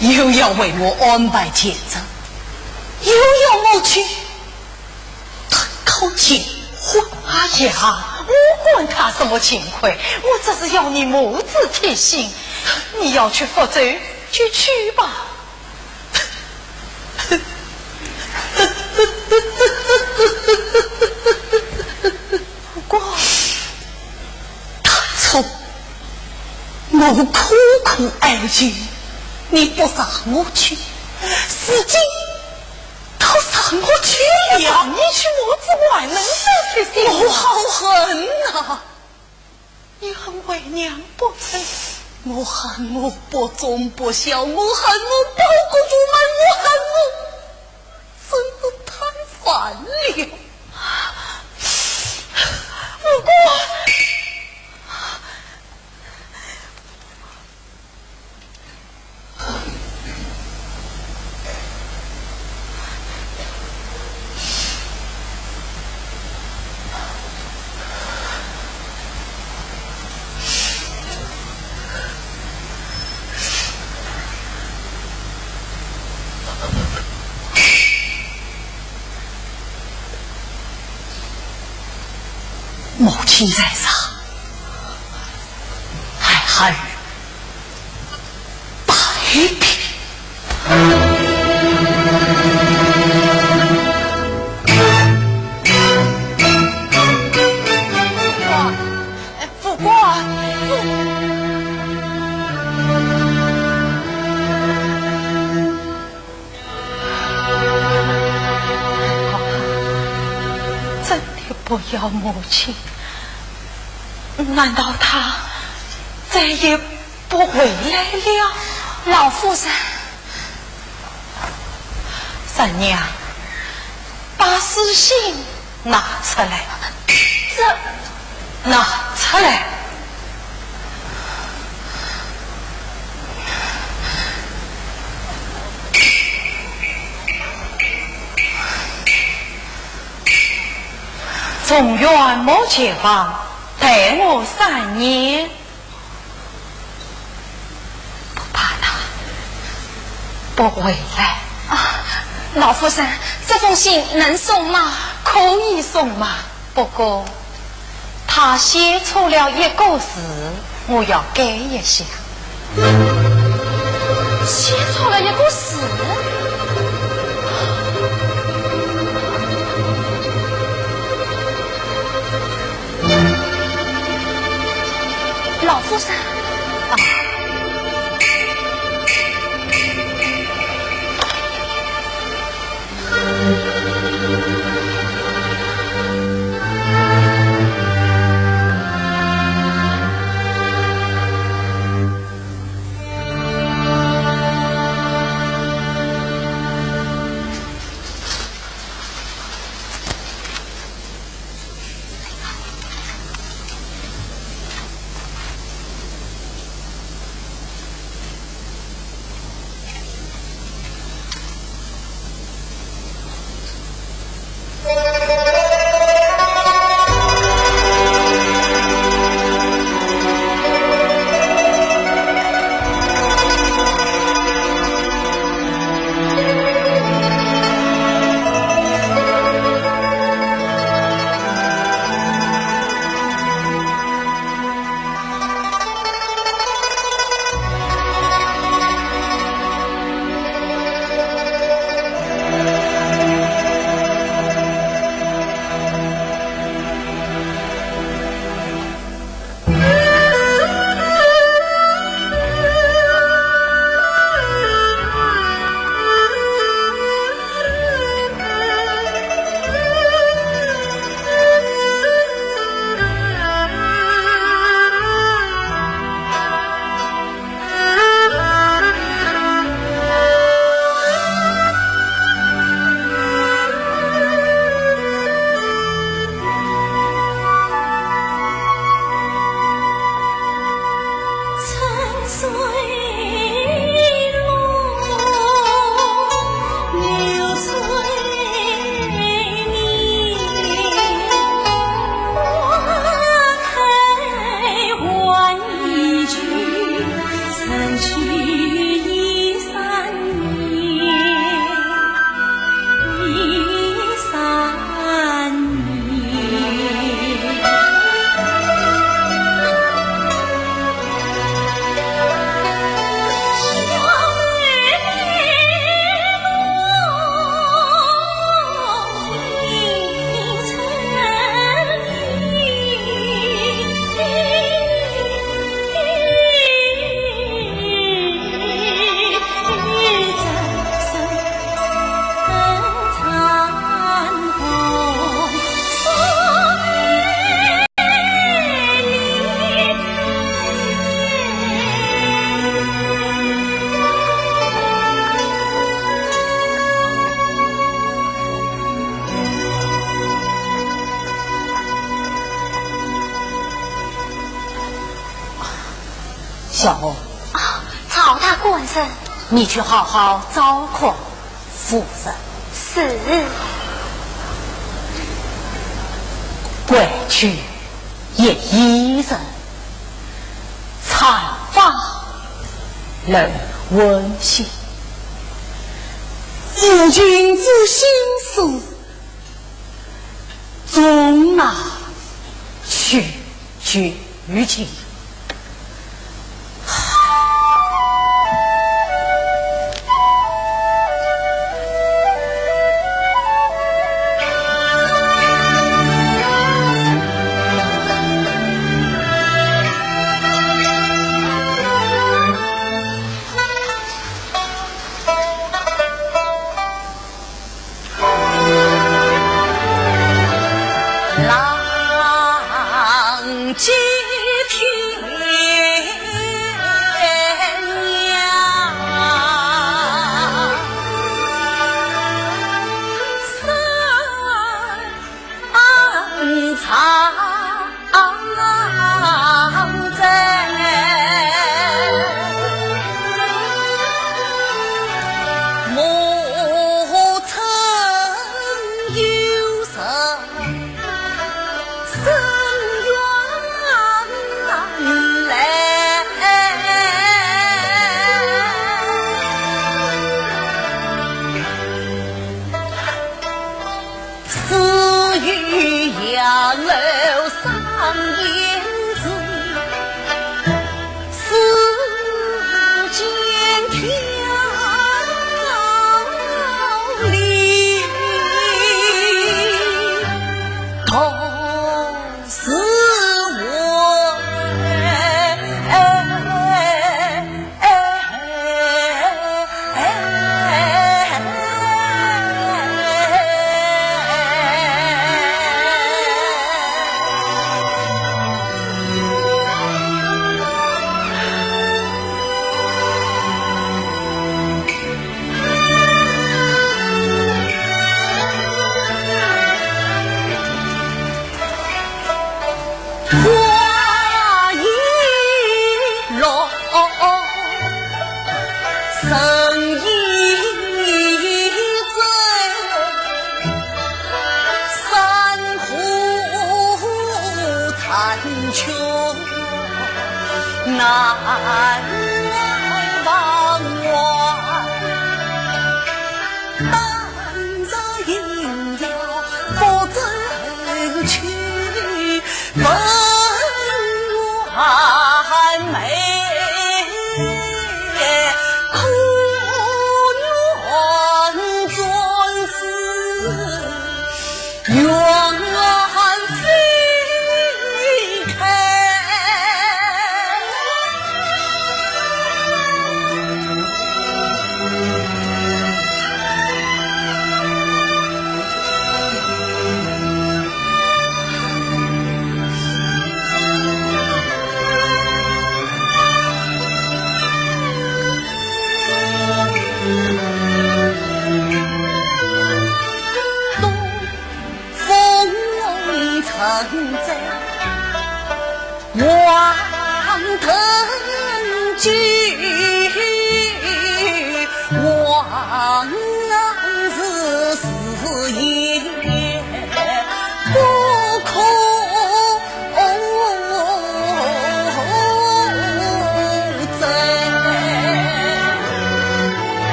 又要为我安排前程，又要我去讨口情。哎呀，我管他什么情亏，我只是要你母子贴心，你要去福州就去吧。不过，大错，我苦苦哀求，你不让我去，如今倒让我去了。让你去，我怎么还能再去信？我好恨呐！你恨为娘不成？我恨我不忠不孝，我恨我报国无门，我恨我真是太烦了。不过，母亲在上，孩儿拜别。真的不要母亲？难道她再也不回来了？老夫人。三娘，把书信拿出来。这……拿出来。状元没绝望，待我三年。不怕他不回来。啊，老夫人，这封信能送吗？可以送吗？不过，他写错了一个字，我要改一下。写错了一个字？老夫人。啊。小红。啊，曹大官人。你去好好照看夫人。是。回去一一人，参访而温馨。夫君之心事， 总那去去去。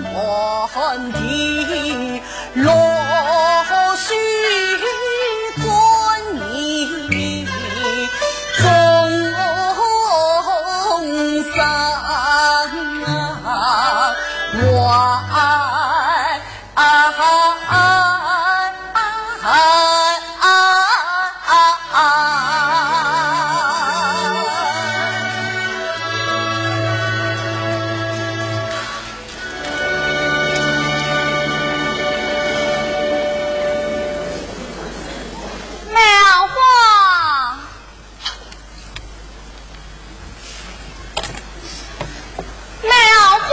梅花，梅花。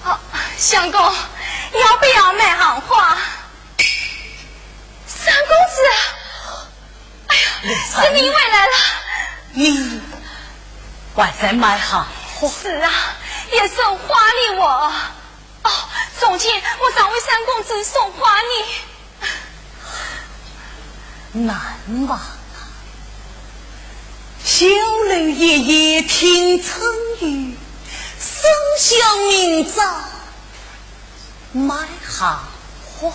哦，相公，要不要买行货？ 三公子，哎呀，是你回来了。你还在买行货？是啊，也是花礼我。哦，从前我常为三公子送花呢。难忘啊，酒楼夜夜听春雨，深宵明朝 买行货。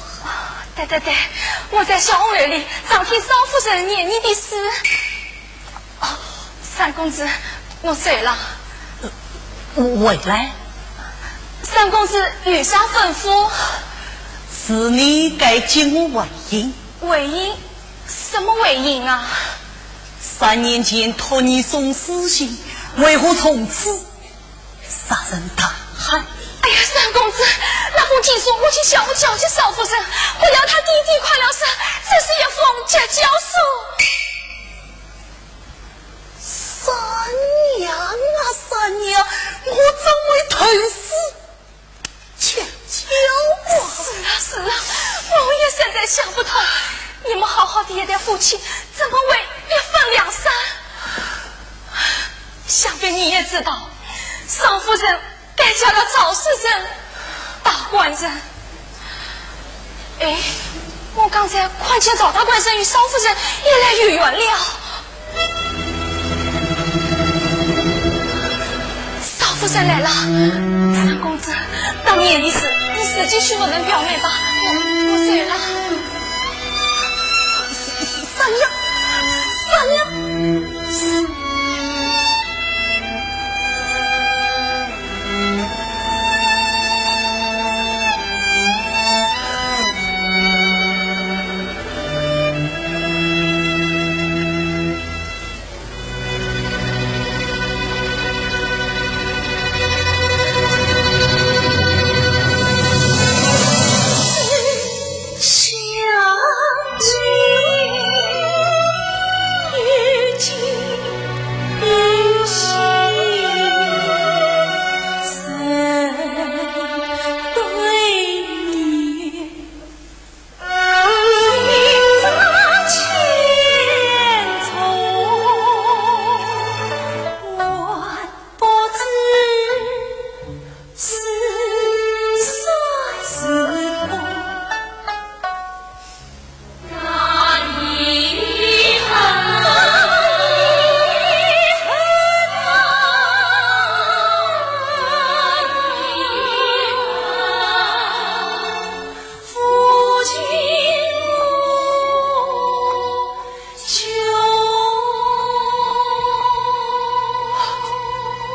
对对对，我在小楼里常听少夫人念你的诗。哦，三公子，我走了。回来？三公子有啥吩咐？是你该给我回音。回音？什么回音啊？三年前托你送书信，为何从此 杀人大海。哎呀，三公子，那封情书我已经写交给少夫人，我要她爹爹快乐时，这是一封绝交书。三娘啊，三娘，我怎会投书绝交啊？是啊，是啊，我也实在想不通，你们好好的一对夫妻，怎么会一分两散？ 想必你也知道，少夫人改嫁了赵世珍大官人。哎，我刚才看见赵大官人与少夫人越来越远了。少夫人来了，三公子，当年的事，你自己去问问表妹吧。我，我走了。 三娘，三娘。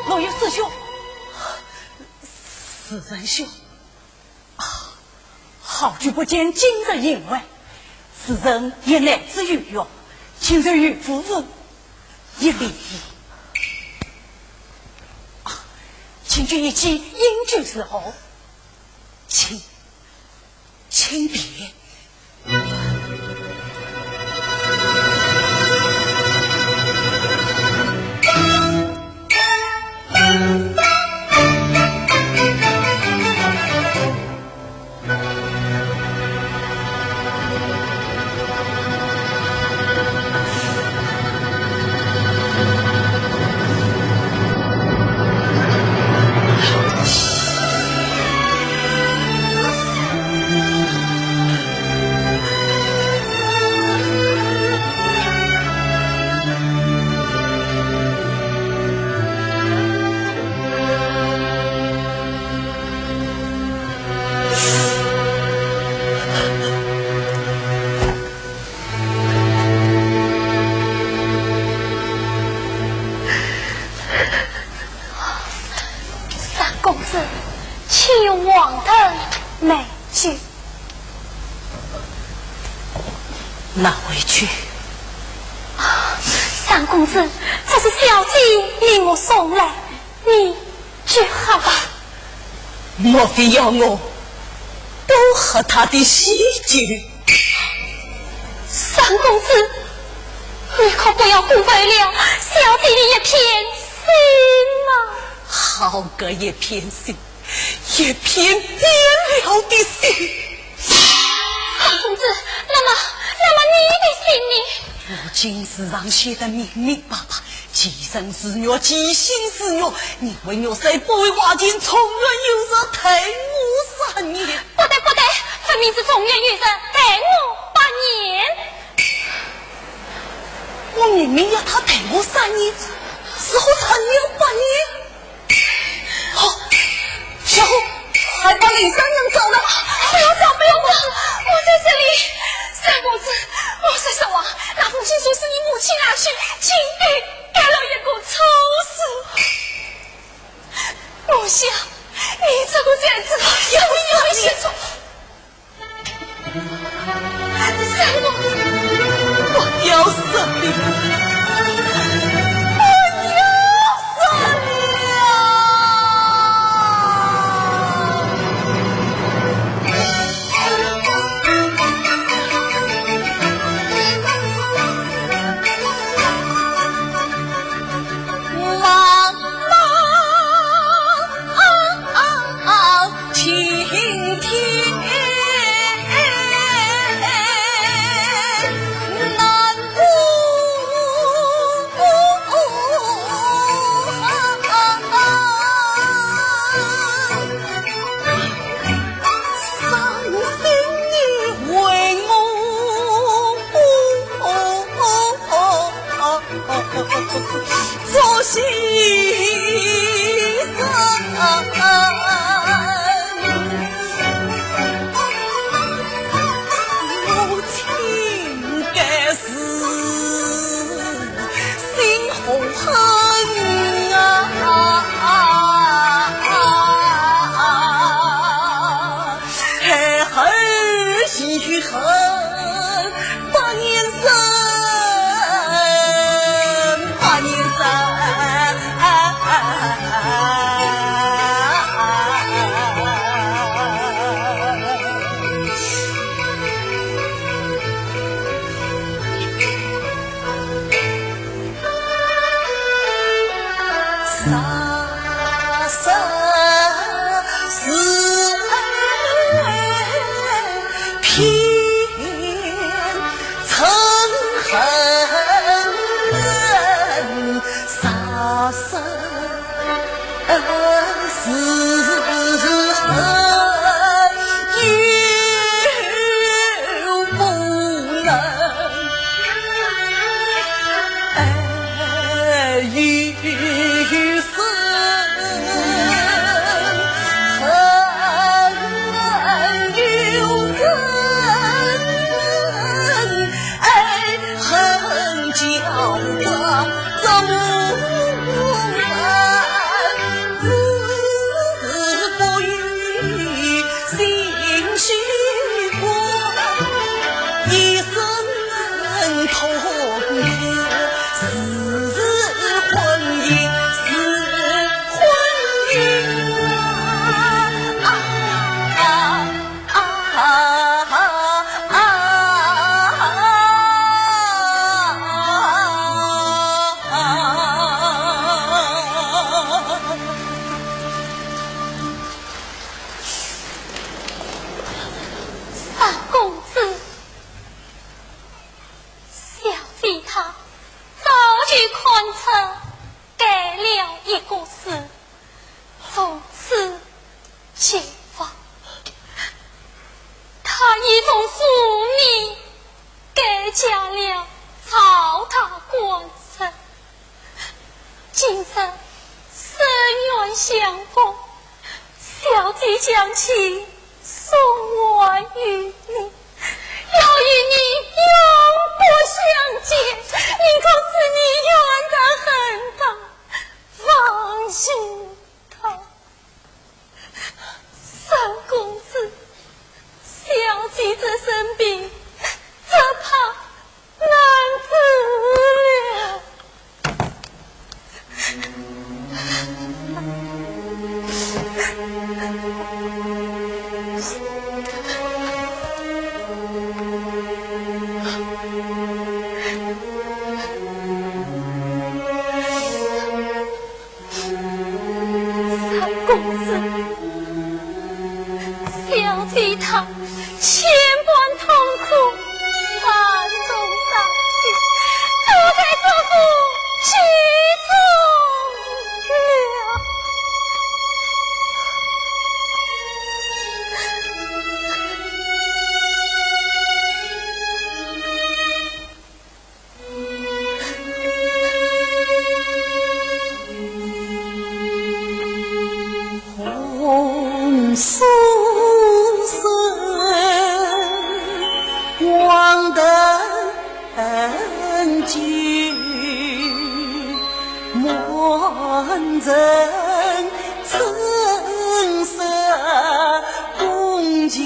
陆羽师兄，世珍兄，啊，好久不见，今日幸会。世珍也来此游学，请受于夫人一礼。啊，请君一起饮酒伺候。请，请便。公子，请用黄藤美酒。拿回去。啊，三公子，这是小姐命我送来，你就喝吧。莫非要我多喝她的喜酒？三公子，你可不要辜负了小姐的一片心啊！好个一片心，一片变了的心。三公子，那么，那么你的心呢？我今字上写得明明白白，其人是我，其心是我。你为我在百花前重怨有人，待我三年。不对，不对，分明是重怨有人，待我八年。我明明要她待我三年，如何重怨八年？ 哦，小红，快把林大人找来！不要找，不要找，我在这里。三公子，我说实话，那封情书是你母亲拿去，竟被改了一个丑字。我想，你这个贱子，有没有一些错？ 三公子，不要杀了，不要杀了！妈妈， 听听难过，伤心的为我。 做戏人，母亲该死心何狠啊！孩儿已恨 八年生，八年生。三公子，小姐她早就看出改了一个字，从此绝望。她已从素描改嫁了曹大官人。 今日生缘相逢，小姐将其送还于你，要与你永不相见，宁可使你怨她恨她，忘记她。公子，小姐她千般痛苦，暗中伤心，都在这府之中了。 红酥酥黄灯酒，满城春色红墙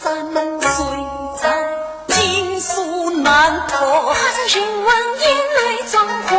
山门虽在，金锁难脱。他朝云云来转还。